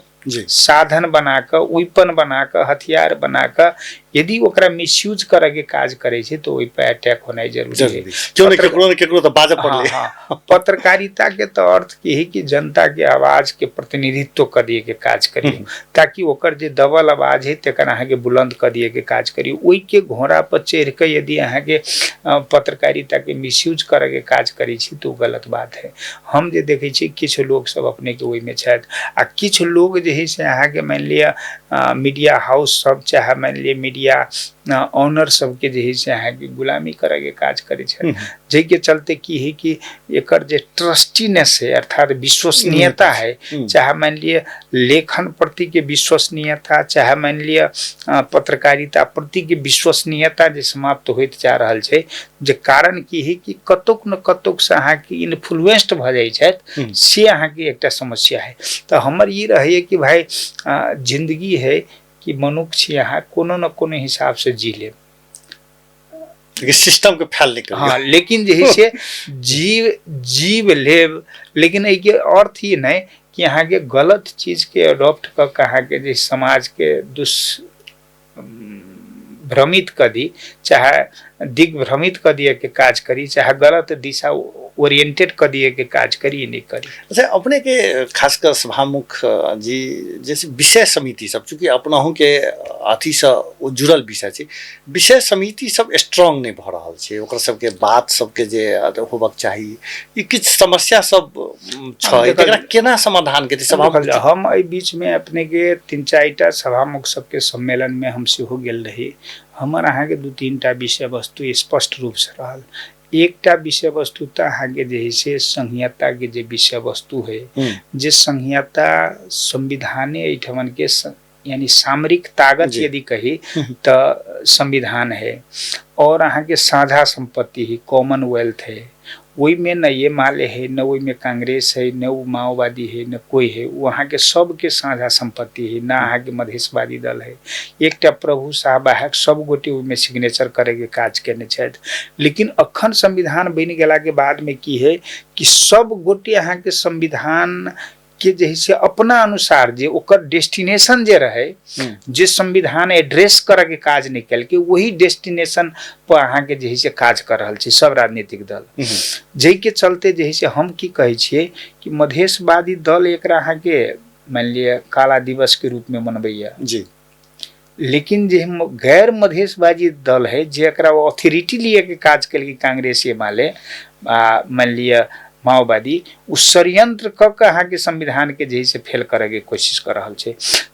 साधन बना कऽ, वेपन बना कऽ, हथियार बना कऽ यदि ओकरा मिसयूज करऽ के काज करै छै तऽ ओहि पर अटैक होनाइ जरूरी है। जरूरी क्यों नहीं, केकरो ने केकरो तऽ बाजऽ पड़लै। हाँ, पत्रकारिता के तऽ अर्थ की है कि जनता के आवाज के प्रतिनिधित्व करिए के काज करिए, ताकि ओकर जे दबल आवाज है तकर अहाँके बुलंद करिए के काज करिए। ओहि के घोड़ा पर चढ़ि के यदि अहाँके पत्रकारिता के मिसयूज करऽ के काज करै छी तऽ ओ गलत बात है। हम जे देखै छी किछु लोग सब अपने के ओहिमे छथि आ किछु लोग जे है से अहाँके मानि लिअ मीडिया हाउस सब चाहे मानि लिअ मीडिया ऑनर सबके जे है से अहाँके गुलामी करऽ के काज करै छथि, जाहिके चलते की है कि एकर जे ट्रस्टीनेस है अर्थात विश्वसनीयता है, चाहे मानि लिअ लेखन प्रति के विश्वसनीयता, चाहे मानि लिअ पत्रकारिता प्रति के विश्वसनीयता जे समाप्त होइत जा रहल छै, जे कारण की है कि कतौक न कतौक से अहाँके इन्फ्लुएंस्ड भऽ जाइ छथि, से अहाँके एकटा समस्या है। तऽ हमर ई रहैए कि भाई जिंदगी है कि मनुख छी अहाँ, कोनो न कोनो हिसाब से जी लेब, लेकिन सिस्टम के फैल नहीं करियौ। हाँ, लेकिन जे है से जीव लेब, लेकिन एहिके अर्थ ई नहि कि अहाँके गलत चीजके एडॉप्ट कऽ के अहाँके जे समाजके भ्रमित कऽ दी, चाहे दिग्भ्रमित कऽ दिए के काज करी, चाहे गलत दिशा ओरिएंटेड कऽ दिए के काज करी, ई नहि करी। अच्छा, अपने के खासकर सभामुख जी जैसे विषय समिति सब, चूँकि अपनहु के अथी से ओ जुड़ल विषय छै, विषय समिति सब स्ट्रांग नहि भऽ रहल छै, ओकर सबके बात सबके जे होबक चाही, ई किछु समस्या सब छै, एकरा केना समाधान के सभामुख? हम एहि बीच में अपने के 3-4 सभामुख सबके सम्मेलन में हम सेहो गेल रही। हमर अहाँके 2-3 विषय वस्तु स्पष्ट रूप से रहल। एकटा विषय वस्तु तऽ अहाँके जे है से संहिता के जे विषय वस्तु है, जे संहिता संविधाने एहिठमन के यानी सामरिक ताकत यदि कही तऽ संविधान है, और अहाँके साझा संपत्ति है, कॉमनवेल्थ है, ओहिमे न ये माले है, न ओहिमे कांग्रेस है, न ओ माओवादी है, न कोई है, ओ अहाँके सबके साझा संपत्ति है, न अहाँके मधेशवादी दल है। एकटा प्रभु साहब अहाँके सब गोटे ओहिमे सिग्नेचर करैके काज केने छथि। लेकिन अखन संविधान बनि गेलाके बादमे की है कि सब गोटे अहाँके संविधान के जे है से अपना अनुसार जे ओकर डेस्टिनेशन जे रहे, जे संविधान एड्रेस करऽ के काज नहि केलकै, वही डेस्टिनेशन पर अहाँके जे है से काज कर रहल छै सब राजनीतिक दल। जाहिके चलते जे है से हम की कहै छियै कि मधेशवादी दल एकरा अहाँके मानि लिअ काला दिवस के रूप में मनबैया जी, लेकिन जे गैर मधेशवादी दल है जे एकरा अथॉरिटी लिए के काज केलकै कांग्रेसी माले आ मानि लिअ माओवादी, ओ षड्यंत्र कऽ के अहाँके संविधान के जे है से फेल करऽ के कोशिश कर रहल छै।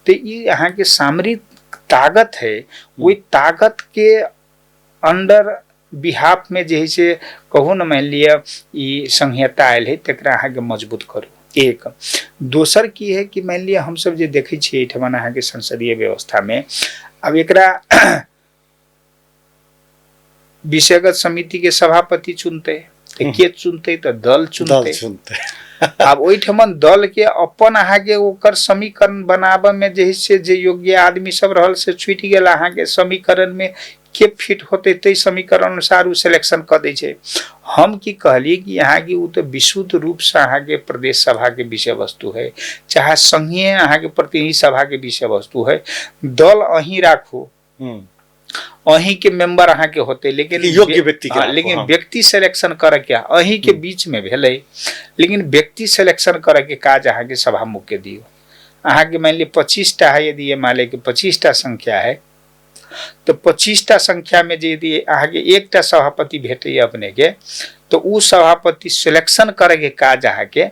तऽ ई अहाँके सामरिक ताकत है, ओहि ताकत के अंडर बिहाफ में जे है से कहू ने मानि लिअ ई संहिता आयल है, तकरा अहाँके मजबूत करू। एक दोसर की है कि मानि लिअ हमसब जे देखै छियै एहिठमन अहाँके संसदीय व्यवस्था में अब एकरा विषयगत समिति के सभापति चुनते तऽ के चुनते, तऽ दल चुनते। आब ओहिठमन दल के अपन अहाँके ओकर समीकरण बनाबऽ में जे है से जे योग्य आदमी सब रहल से छूटि गेल, अहाँके समीकरण में के फिट होते ताहि समीकरण अनुसार ओ सिलेक्शन कऽ दै छै। हम की कहलियै कि अहाँके ओ तऽ विशुद्ध रूपसँ अहाँके प्रदेश सभा के विषय वस्तु है, चाहे संघीय अहाँके प्रतिनिधि सभा के विषय वस्तु है, दल अहीं राखू, अहीं के मेंबर अहाँके होते, लेकिन योग्य व्यक्ति के हाँ, राखू, लेकिन हाँ। व्यक्ति सिलेक्शन करऽ के अहीं के बीच में भेलै, लेकिन व्यक्ति सिलेक्शन करऽ के काज अहाँके सभामुख के दियौ। अहाँके मानि लिअ 25टा है, यदि एमाले के 25टा संख्या है तऽ 25टा संख्या में जे यदि अहाँके एकटा सभापति भेटैया अपने के, तऽ ओ सभापति सिलेक्शन करऽ के काज अहाँके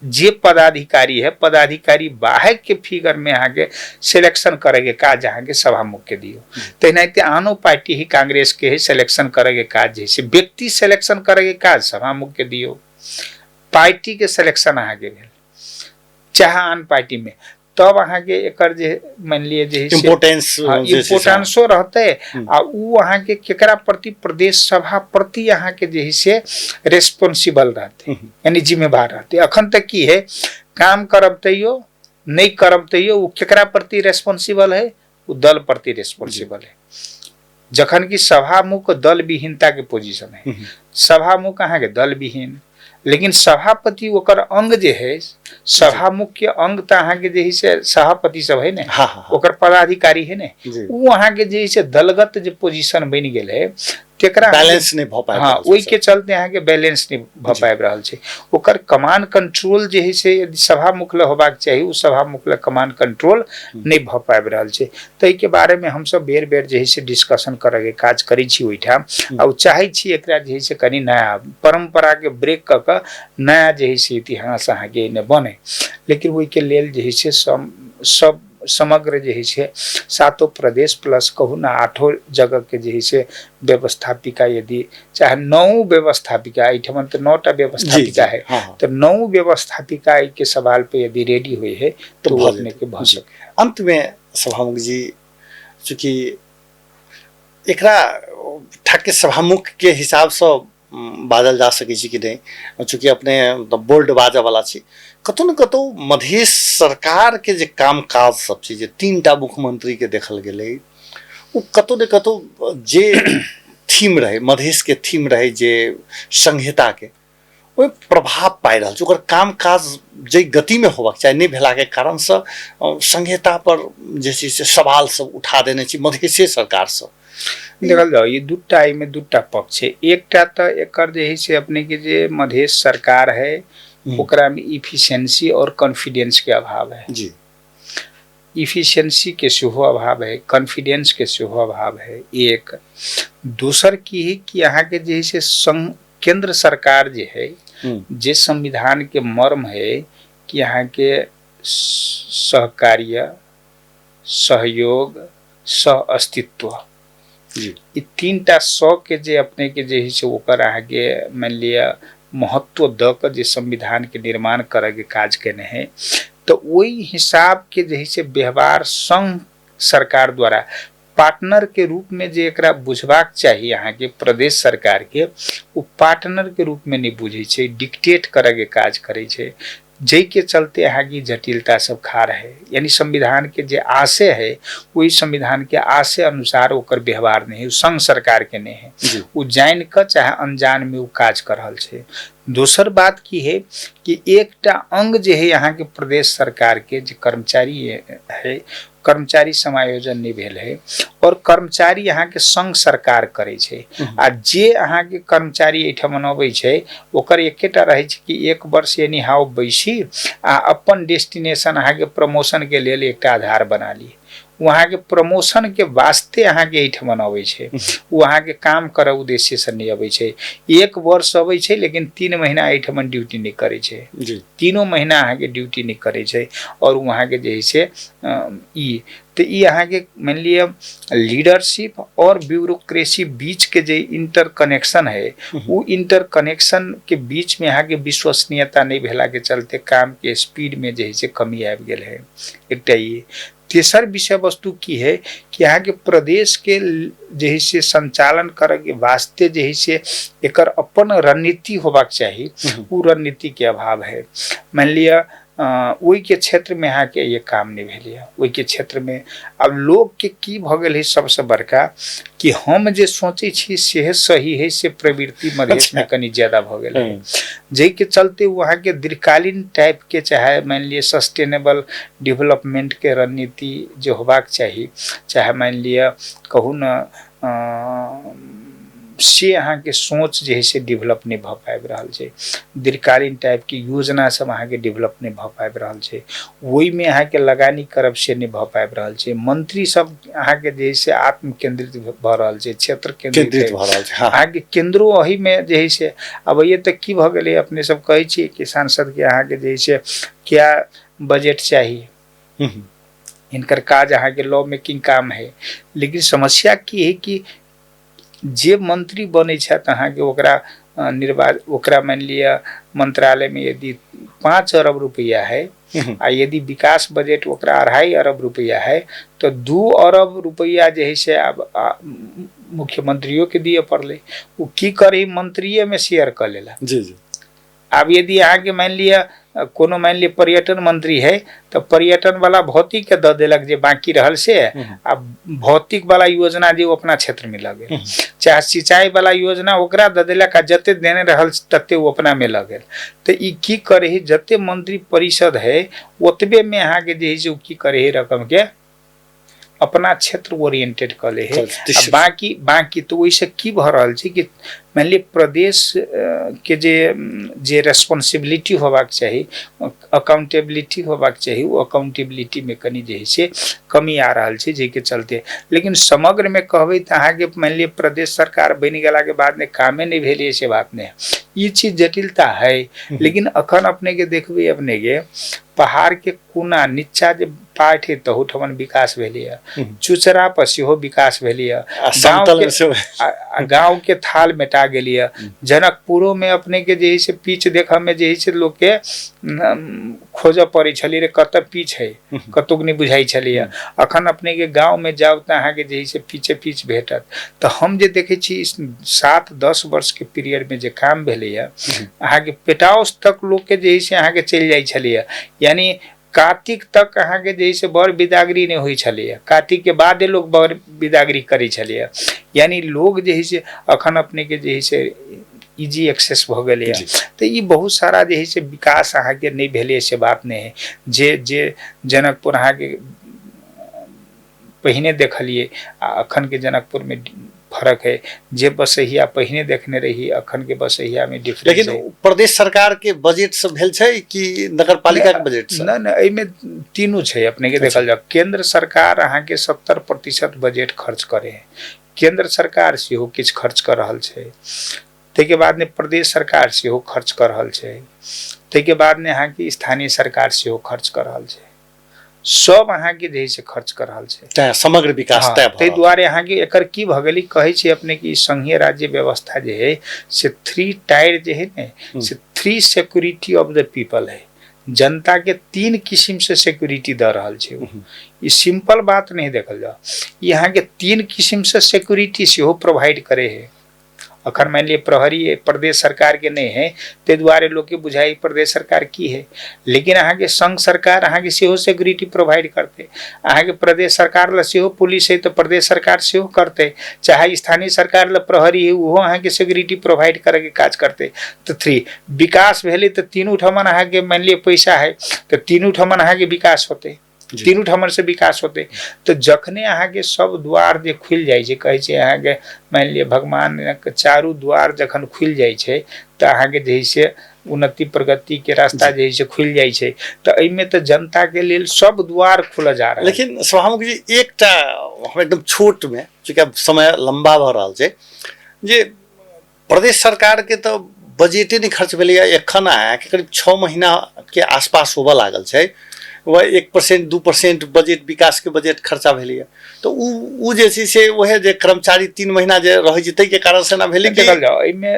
जे पदाधिकारी है, पदाधिकारी बाहर के फिगर में अहाँके सिलेक्शन करे के काज अहाँके सभामुख के दियौ। तेनाहिते आनो पार्टी ही कांग्रेस के है, सिलेक्शन करे के काज जे से व्यक्ति सिलेक्शन करे के काज सभामुख के दियौ, पार्टी के सिलेक्शन अहाँके भेल चाहे आन पार्टी में, तब अहाँके एकर जे मानि लिअ जे इम्पोर्टेंस हाँ, इम्पोर्टेंसो रहतै आ उ अहाँके केकरा प्रति प्रदेश सभा प्रति अहाँके जे है से रेस्पॉन्सिबल रहतै, यानी जिम्मेवार रहतै। अखन तक की है, काम करब तैयो नहि करब तैयो उ केकरा प्रति रेस्पॉन्सिबल है, उ दल प्रति रेस्पॉन्सिबल है, जखन कि सभामुख दल विहीनता के पोजीशन है। सभामुख अहाँके दल विहीन, लेकिन सभापति ओकर अंग जे है, सभामुख के अंग तऽ अहाँके जे है से सभापति सब है ने, हाँ, हाँ, हाँ। ओकर पदाधिकारी है ने, ओ अहाँके जे से दलगत जे पोजीशन बनि गेल है तेकरा बैलेंस नहि भऽ पाबि। हाँ, ओहिके चलते अहाँके बैलेंस नहि भऽ पाबि रहल छै। ओकर कमांड कंट्रोल जे है से यदि सभा मुख लग होबाक चाही, ओ सभा मुख लग कमांड कंट्रोल नहि भऽ पाबि रहल छै। ताहिके बारेमे हमसब बेर बेर जे है से डिस्कशन करऽके काज करै छी ओहिठाम, आ ओ चाहै छी एकरा जे है से कनि नया परम्पराके ब्रेक कऽ कऽ नया जे है से इतिहास अहाँके एहिमे बने, लेकिन ओहिके लेल जे है से सब समग्र जे है से सातो प्रदेश प्लस कहू ने आठो जगह के जे है से व्यवस्थापिका, यदि चाहे 9 व्यवस्थापिका, एहिठाम तऽ 9 टा व्यवस्थापिका है, तऽ 9 व्यवस्थापिका के सवाल पे यदि रेडी हुई है तो वो अपने के भऽ सके। अंत में सभामुख जी, चूँकि एकरा ठाके सभामुख के हिसाबसँ बाजल जा सकै छै कि नहि, चूँकि अपने बोल्ड बाजऽ वाला छी, कतौ ने कतौ मधेश सरकार के जे काम काज सब छै, जे 3 टा मुख्यमंत्री के देखल गेलै, ओ कतौ ने कतौ जे थीम रहै मधेश के थीम रहै जे संहिता के, ओहि प्रभाव पाइ रहल छै। ओकर काम काज जाहि गतिमे होबाक चाही नहि भेलाके कारणसँ संहिता पर जे छै से सवाल सब उठा देने छै मधेशे सरकारसँ। देखल जाओ, ये दूटा एहिमे दूटा पक्ष है। एकटा तऽ एकर जे है से अपने के जे मधेश सरकार है ओकरा में इफिशियंसी और कॉन्फिडेंस के अभाव है। जी, इफिशियंसी के सेहो अभाव है, कॉन्फिडेंस के सेहो अभाव है। एक दोसर की है कि यहाँ के जे है से संघ केंद्र सरकार जे है, जे संविधान के मर्म है कि यहाँ के सहकार्य, सहयोग, सह अस्तित्व, ई 3टा स के जे अपने के जे है से ओकर अहाँके मानि लिअ महत्व दऽ कऽ जे संविधान के निर्माण करऽ के काज केने है, तऽ ओहि हिसाब के जे है से व्यवहार संघ सरकार द्वारा पार्टनर के रूप में जे एकरा बुझबाक चाही अहाँके प्रदेश सरकार के, ओ पार्टनर के रूप में नहि बुझै छै, डिक्टेट करऽ के काज करै छै, जाहिके चलते अहाँके जटिलता सब खा रहे। यानी संविधान के जे आशय है ओहि संविधान के आशय अनुसार ओकर व्यवहार नहि है, ओ संघ सरकार के नहि है, ओ जानि कऽ चाहे अनजान में ओ काज कर रहल छै। दोसर बात की है कि एकटा अंग जे है अहाँके प्रदेश सरकार के जे कर्मचारी है, कर्मचारी समायोजन नहि भेल है, और कर्मचारी अहाँके संघ सरकार करै छै, आ जे अहाँके कर्मचारी एहिठाम अबै छै ओकर एकेटा रहै छै कि 1 वर्ष यानी हाव बैसी आ अपन डेस्टिनेशन अहाँके प्रमोशन के लेल एकटा आधार बना ली। ओ अहाँके प्रमोशन के वास्ते अहाँके एहिठाम अबै छै, ओ अहाँके काम करऽ उद्देश्यसँ नहि अबै छै। 1 वर्ष अबै छै लेकिन 3 महीना एहिठाम ड्यूटी नहि करै छै, 3 महीना अहाँके ड्यूटी नहि करै छै, और ओ अहाँके जे है से ई तऽ ई अहाँके मानि लिअ लीडरशिप और ब्यूरोक्रेसी बीच के जे इंटर कनेक्शन है, ओ इंटर कनेक्शन के बीच में अहाँके विश्वसनीयता नहि भेला के चलते काम के स्पीड में जे है से कमी आबि गेल है। एकटा ई तेसर विषय वस्तु की है कि अहाँके प्रदेश के जे है से संचालन करऽ के वास्ते जे है से एकर अपन रणनीति होबाक चाही, ओ रणनीति के अभाव है। मानि लिअ ओहिके क्षेत्रमे अहाँके ये काम नहि भेल यऽ, ओहिके क्षेत्रमे आब लोकके की भऽ गेल है सबसँ बड़का कि हम जे सोचै छी सेहे सही है, से प्रवृत्ति मधेशमे कनि ज्यादा भऽ गेल है, जाहिके चलते ओ अहाँके दीर्घकालीन टाइपके चाहे मानि लिअ सस्टेनेबल डेवलपमेंटके रणनीति जे होबाक चाही, चाहे मानि लिअ कहू ने से अहाँके सोच जे है से डेवलप नहि भऽ पाबि रहल छै। दीर्घकालीन टाइपके योजना सब अहाँके डेवलप नहि भऽ पाबि रहल छै, ओहिमे अहाँके लगानी करब से नहि भऽ पाबि रहल छै। मंत्री सब अहाँके जे है से आत्मकेंद्रित भऽ रहल छै, क्षेत्र केंद्रित भऽ रहल छै, अहाँके केंद्रो एहिमे जे है से अब ये तऽ की भऽ गेलै, अपने सब कहै छियै कि सांसदके अहाँके जे है से क्या बजट चाही, हिनकर काज अहाँके लॉ मेकिंग काम है, लेकिन समस्या की है कि जे मंत्री बनै छथि अहाँके ओकरा ओकरा मानि लिअ मंत्रालय में यदि 5 अरब रुपया है आ यदि विकास बजट ओकरा 2.5 अरब रुपया है तो 2 अरब रुपया जे है से आब मुख्यमंत्रियों के दिए पड़लै, ओ की करी मंत्रिये में शेयर कऽ लेला। जी जी। आब यदि अहाँके मानि लिअ कोनो मानि लिअ पर्यटन मंत्री है तऽ पर्यटन वाला भौतिक के दऽ देलक जे बाकी रहल से, आ भौतिक वाला योजना जे ओ अपना क्षेत्र में लऽ गेल, चाहे सिंचाई वाला योजना ओकरा दऽ देलक आ जते देने रहल तते ओ अपना में लऽ गेल। तऽ ई की करे है, जते मंत्री परिषद है ओतबे में अहाँके जे है से ओ की करे है रकम के अपना क्षेत्र ओरिएंटेड कऽ ले है। आ बाकी बाकी तऽ ओहिसँ की भऽ रहल छै कि मानि लिअ प्रदेश के जे जे रेस्पॉन्सिबिलिटी होबाक चाही, अकाउंटेबिलिटी होबाक चाही, ओ अकाउंटेबिलिटीमे कनि जे है से कमी आ रहल छै, जाहिके चलते। लेकिन समग्रमे कहबै तऽ अहाँके मानि लिअ प्रदेश सरकार बनि गेलाके बादमे कामे नहि भेलै से बात नहि है, ई चीज जटिलता है। लेकिन अखन अपनेके देखबै, अपनेके पहाड़के कोना नीचा जे पार्ट है तहू ठमन विकास भेलैए, चुचरा पर सेहो विकास भेलैए, गाँव के थाल मेटा गेलैए। जनकपुरो में अपने के जे है से पीच देखऽ में जे है से लोक के खोजऽ पड़ै छलै रे कतऽ पीच है, कतौ नहि बुझाइ छलैए। अखन अपने के गाँव में जाउ तऽ अहाँके जे है से पीचे पीच भेटत। तऽ हम जे देखै छी 7-10 वर्ष के पीरियड में जे काम भेलैए, अहाँके पेटाउस तक लोक के जे है से अहाँके चलि जाइ छलैए, यानी कार्तिक तक अहाँके जे है से बड़ बिदागरी नहि होइ छलैए, कार्तिक के बादे लोक बड़ बिदागरी करै छलैए, यानी लोग जे है से अखन अपने के जे है से इजी एक्सेस भऽ गेलैए। तऽ ई बहुत सारा जे है से विकास अहाँके नहि भेलैए से बात नहि है। जे जे जनकपुर अहाँके पहिने देखलियै आ अखन के जनकपुर में फर्क है, जे बसहिया पहिने देखने रही अखन के बसहिया में डिफरेंस। लेकिन प्रदेश सरकार के बजट से भेल छै कि नगरपालिका के बजट से? नहि नहि, एहिमे तीनू छै। अपने के देखल जाओ, केंद्र सरकार अहाँके 70% बजट खर्च करे है, केंद्र सरकार सेहो किछु खर्च कर रहल छै, ताहिके बाद ने प्रदेश सरकार सेहो खर्च कर रहल छै, ताहिके बाद ने अहाँके स्थानीय सरकार सेहो खर्च कर रहल छै, सब अहाँके जे है से खर्च कर रहल छै। तैं समग्र विकास तय भऽ ताहि दुआरे अहाँके एकर की भऽ गेलै, कहै छै अपने कि संघीय राज्य व्यवस्था जे है से 3 टायर जे है ने से 3 सिक्योरिटी ऑफ the people है, जनता के 3 किस्म से सिक्योरिटी दऽ रहल छै। ई सिंपल बात नहीं देखल जाओ, ई अहाँके 3 किस्म से सिक्योरिटी सेहो प्रोवाइड करे है। अखन मानि लिअ प्रहरी प्रदेश सरकार के नहीं है, ताहि दुआरे लोक के बुझाइ प्रदेश सरकार की है, लेकिन अहाँके संघ सरकार अहाँके सेहो सिक्योरिटी प्रोवाइड करतै, अहाँके प्रदेश सरकार लए सेहो पुलिस है तऽ प्रदेश सरकार सेहो करतै, चाहे स्थानीय सरकार लए प्रहरी है ओहो अहाँके सिक्योरिटी प्रोवाइड करैके काज करतै। तऽ 3 विकास भेलै तऽ तीनू ठमन अहाँके मानि लिअ पैसा है तऽ तीनू ठमन अहाँके विकास होतै, तीनू ठमन से विकास होतै। तऽ जखने अहाँके सब द्वार जे खुलि जाइ छै, कहै छै अहाँके मानि लिअ भगवानक चारू द्वार जखन खुलि जाइ छै तऽ अहाँके जे है से उन्नति प्रगति के रास्ता जे है से खुलि जाइ छै। तऽ एहिमे तऽ जनता के लेल सब द्वार खुलऽ जा रहल। लेकिन सभामुख जी एकटा हम एकदम छोट में, चूँकि अब समय लंबा भऽ रहल छै, जे प्रदेश सरकार के तऽ बजटे नहि खर्च भेलैए एखन, अहाँके करीब 6 महीना के आसपास होबऽ लागल छै, वह 1% 2% बजट विकास के बजट खर्चा भेलैए। तऽ उ जे छै से वएह जे कर्मचारी 3 महीना जे रहै छै ताहिके कारण से एना भेलै कि देखल जाओ। एहिमे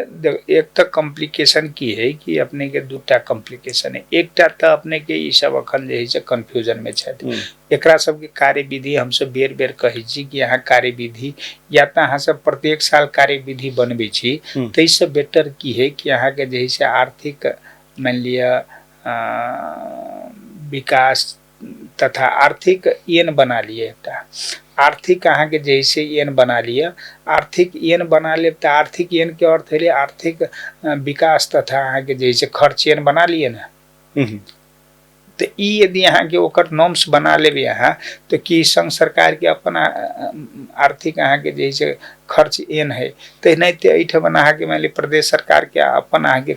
एक तऽ कॉम्प्लिकेशन की है कि अपने के 2टा कॉम्प्लिकेशन है। एकटा तऽ अपने के ई सब अखन जे है से कन्फ्यूजन में छथि, एकरा सबके कार्यविधि हमसब बेर बेर कहै छी कि अहाँ कार्यविधि या तऽ अहाँ सब प्रत्येक साल कार्यविधि बनबै छी, ताहिसँ बेटर की है कि अहाँके जे है से आर्थिक मानि लिअ विकास तथा आर्थिक एन बना लिअ, एकटा आर्थिक अहाँके जे है से एन बना लिअ। आर्थिक एन बना लेब तऽ आर्थिक एन के अर्थ भेलै आर्थिक विकास तथा अहाँके जे है से खर्च एन बना लिअ ने। तऽ ई यदि अहाँके ओकर नॉर्म्स बना लेबै अहाँ तऽ की संघ सरकारके अपन आर्थिक अहाँके जे है से खर्च एन है, तेनाहिते एहिठाम अहाँके मानि लिअ प्रदेश सरकारके अपन अहाँके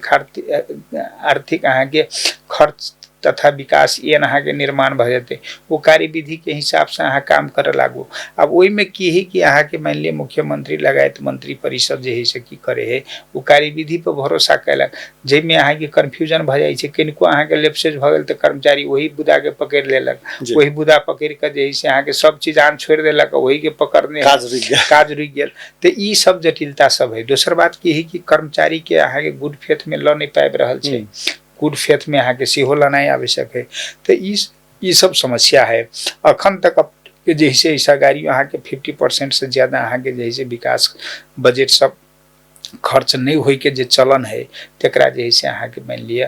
आर्थिक अहाँके खर्च तथा विकास एन अहाँके निर्माण भऽ जेतै, ओ कार्यविधिके हिसाबसँ अहाँ काम करऽ लागू। आब ओहिमे की है कि अहाँके मानि लिअ मुख्यमंत्री लगायत मंत्री परिषद जे है से की करे है ओ कार्यविधि पर भरोसा कयलक, जाहिमे अहाँके कन्फ्यूजन भऽ जाइ छै, किनको अहाँके लेप्सेज भऽ गेल तऽ कर्मचारी ओही बुदाके पकड़ि लेलक, ओही बुदा पकड़ि कऽ जे है से अहाँके सब चीज आन छोड़ि देलक, ओहीके पकड़ने काज रुकि गेल। तऽ ई सब जटिलता सब है। दोसर बात की है कि कर्मचारीके अहाँके गुड फेथ में लऽ नहि पाबि रहल छै, गुड फेथ में अहाँके सेहो लेनाइ आवश्यक है। तऽ ई सब समस्या है। अखन तक जे है से सरकारी अहाँके 50% से ज्यादा अहाँके जे है से विकास बजट सब खर्च नहि होइके जे चलन है तकरा जे है से अहाँके मानि लिअ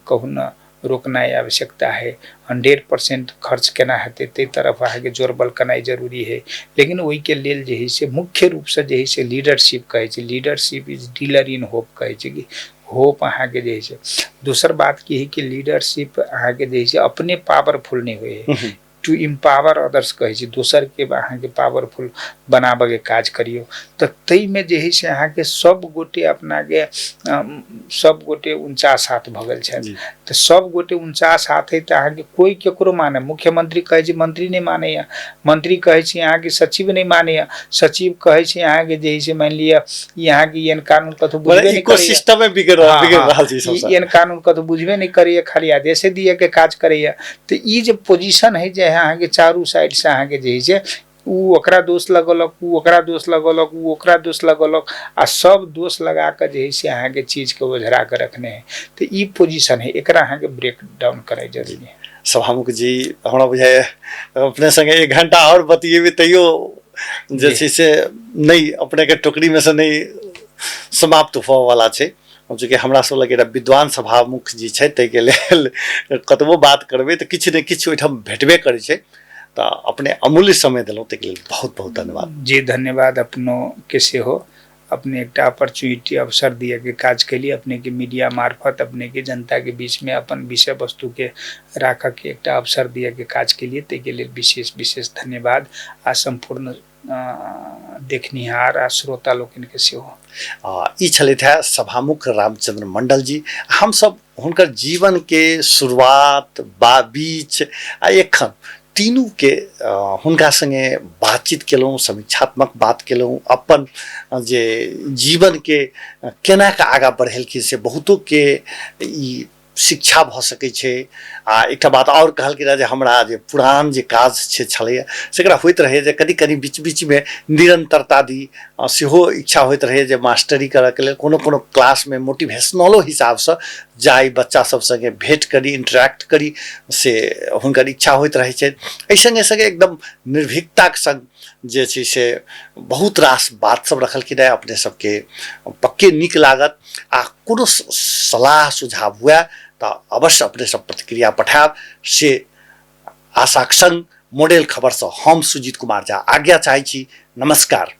कहू ने रोकनाइ आवश्यकता है। 100% खर्च केना हेतै ताहि तरफ अहाँके जोर बल केनाइ जरूरी है। लेकिन ओहिके लेल जे है से मुख्य रूपसँ जे है से लीडरशिप कहै छै, leadership is dealer in hope कहै छै कि होप अहाँके जे है से। दोसर बात की है कि लीडरशिप अहाँके जे है से अपने पावरफुल नहि होइ है, टू इम्पावर अदर्स कहै छै, दोसरके अहाँके पावरफुल बनाबऽके काज करियौ। तऽ ताहिमे जे है से अहाँके सब गोटे अपनाके सब गोटे 49 हाथ भऽ गेल छथि। तऽ सब गोटे 49 हाथ है तऽ अहाँके कोइ केकरो माने, मुख्यमंत्री कहै छै मंत्री नहि मानैया, मंत्री कहै छै अहाँके सचिव नहि मानैया, सचिव कहै छै अहाँके जे है से मानि लिअ ई अहाँके एहन कानून कतहु बुझबे नहि करैया, इकोसिस्टमे बिगड़ रहल छै। ई एहन कानून कतहु बुझबे नहि करैया, खाली आदेशे दिअ के काज करैया। तऽ ई जे पोजिशन है जे अहाँके चारू साइड से अहाँके जे है से उ ओकरा दोष लगौलक, उ ओकरा दोष लगौलक, उ ओकरा दोष लगौलक, आ सब दोष लगा कऽ जे है से अहाँके चीजके ओझरा कऽ रखने है। तऽ ई पोजिशन है, एकरा अहाँके ब्रेक डाउन करय जरूरी है। सभामुख जी, हमरा बुझाइए अपने संगे 1 घंटा आओर बतियेबै तैयो जे छै से नहि अपनेके टोकरीमे से नहि समाप्त होवऽवला छै। चूँकि हमरा सब लग एकटा विद्वान सभामुख जी छथि, ताहिके लेल कतबो बात करबै तऽ किछु ने किछु ओहिठाम भेटबे करै छै। तऽ अपने अमूल्य समय देलहुँ, ताहिके लेल बहुत बहुत धन्यवाद। जी धन्यवाद अपनो के सेहो, अपने एकटा अपॉर्चुनिटी अवसर दिए के काज केलिए, अपने के मीडिया मार्फत अपने के जनता के बीच में अपन विषय वस्तु के राखऽ के एकटा अवसर दिए के काज केलिए, ताहिके लेल विशेष विशेष धन्यवाद आ सम्पूर्ण देखनिहार आ श्रोता लोकनिके सेहो। ई छलथि है सभामुख रामचंद्र मंडल जी। हमसब हुनकर जीवन के शुरुआत बा बीच आ एखन तीनू के हुनका संगे बातचीत केलहुँ, समीक्षात्मक बात केलहुँ, अपन जे जीवन के केना के आगाँ बढ़ेलखिन से बहुतो के ई शिक्षा भऽ सकै छै। आ एकटा बात आओर कहलखिन हेँ जे हमरा जे पुरान जे काज छै छलैए सेकरा होइत रहै जे कनि कनि बीच बीचमे निरन्तरता दी, सेहो इच्छा होइत रहै जे मास्टरी करऽके लेल कोनो कोनो क्लासमे मोटिवेशनलो हिसाबसँ जाइ, बच्चा सब सङ्गे भेँट करी, इंटरैक्ट करी, से हुनकर इच्छा होइत रहै छनि। एहि सङ्गे सङ्गे एकदम निर्भीकताके सङ्ग जे छै से बहुत रास बात सब रखलखिन हेँ, अपने सबके पक्के नीक लागत। आ कोनो सलाह सुझाव हुए तऽ अवश्य अपने सब प्रतिक्रिया पठायब, से आशाक संग मॉडल खबरसँ हम सुजीत कुमार झा आज्ञा चाहै छी। नमस्कार।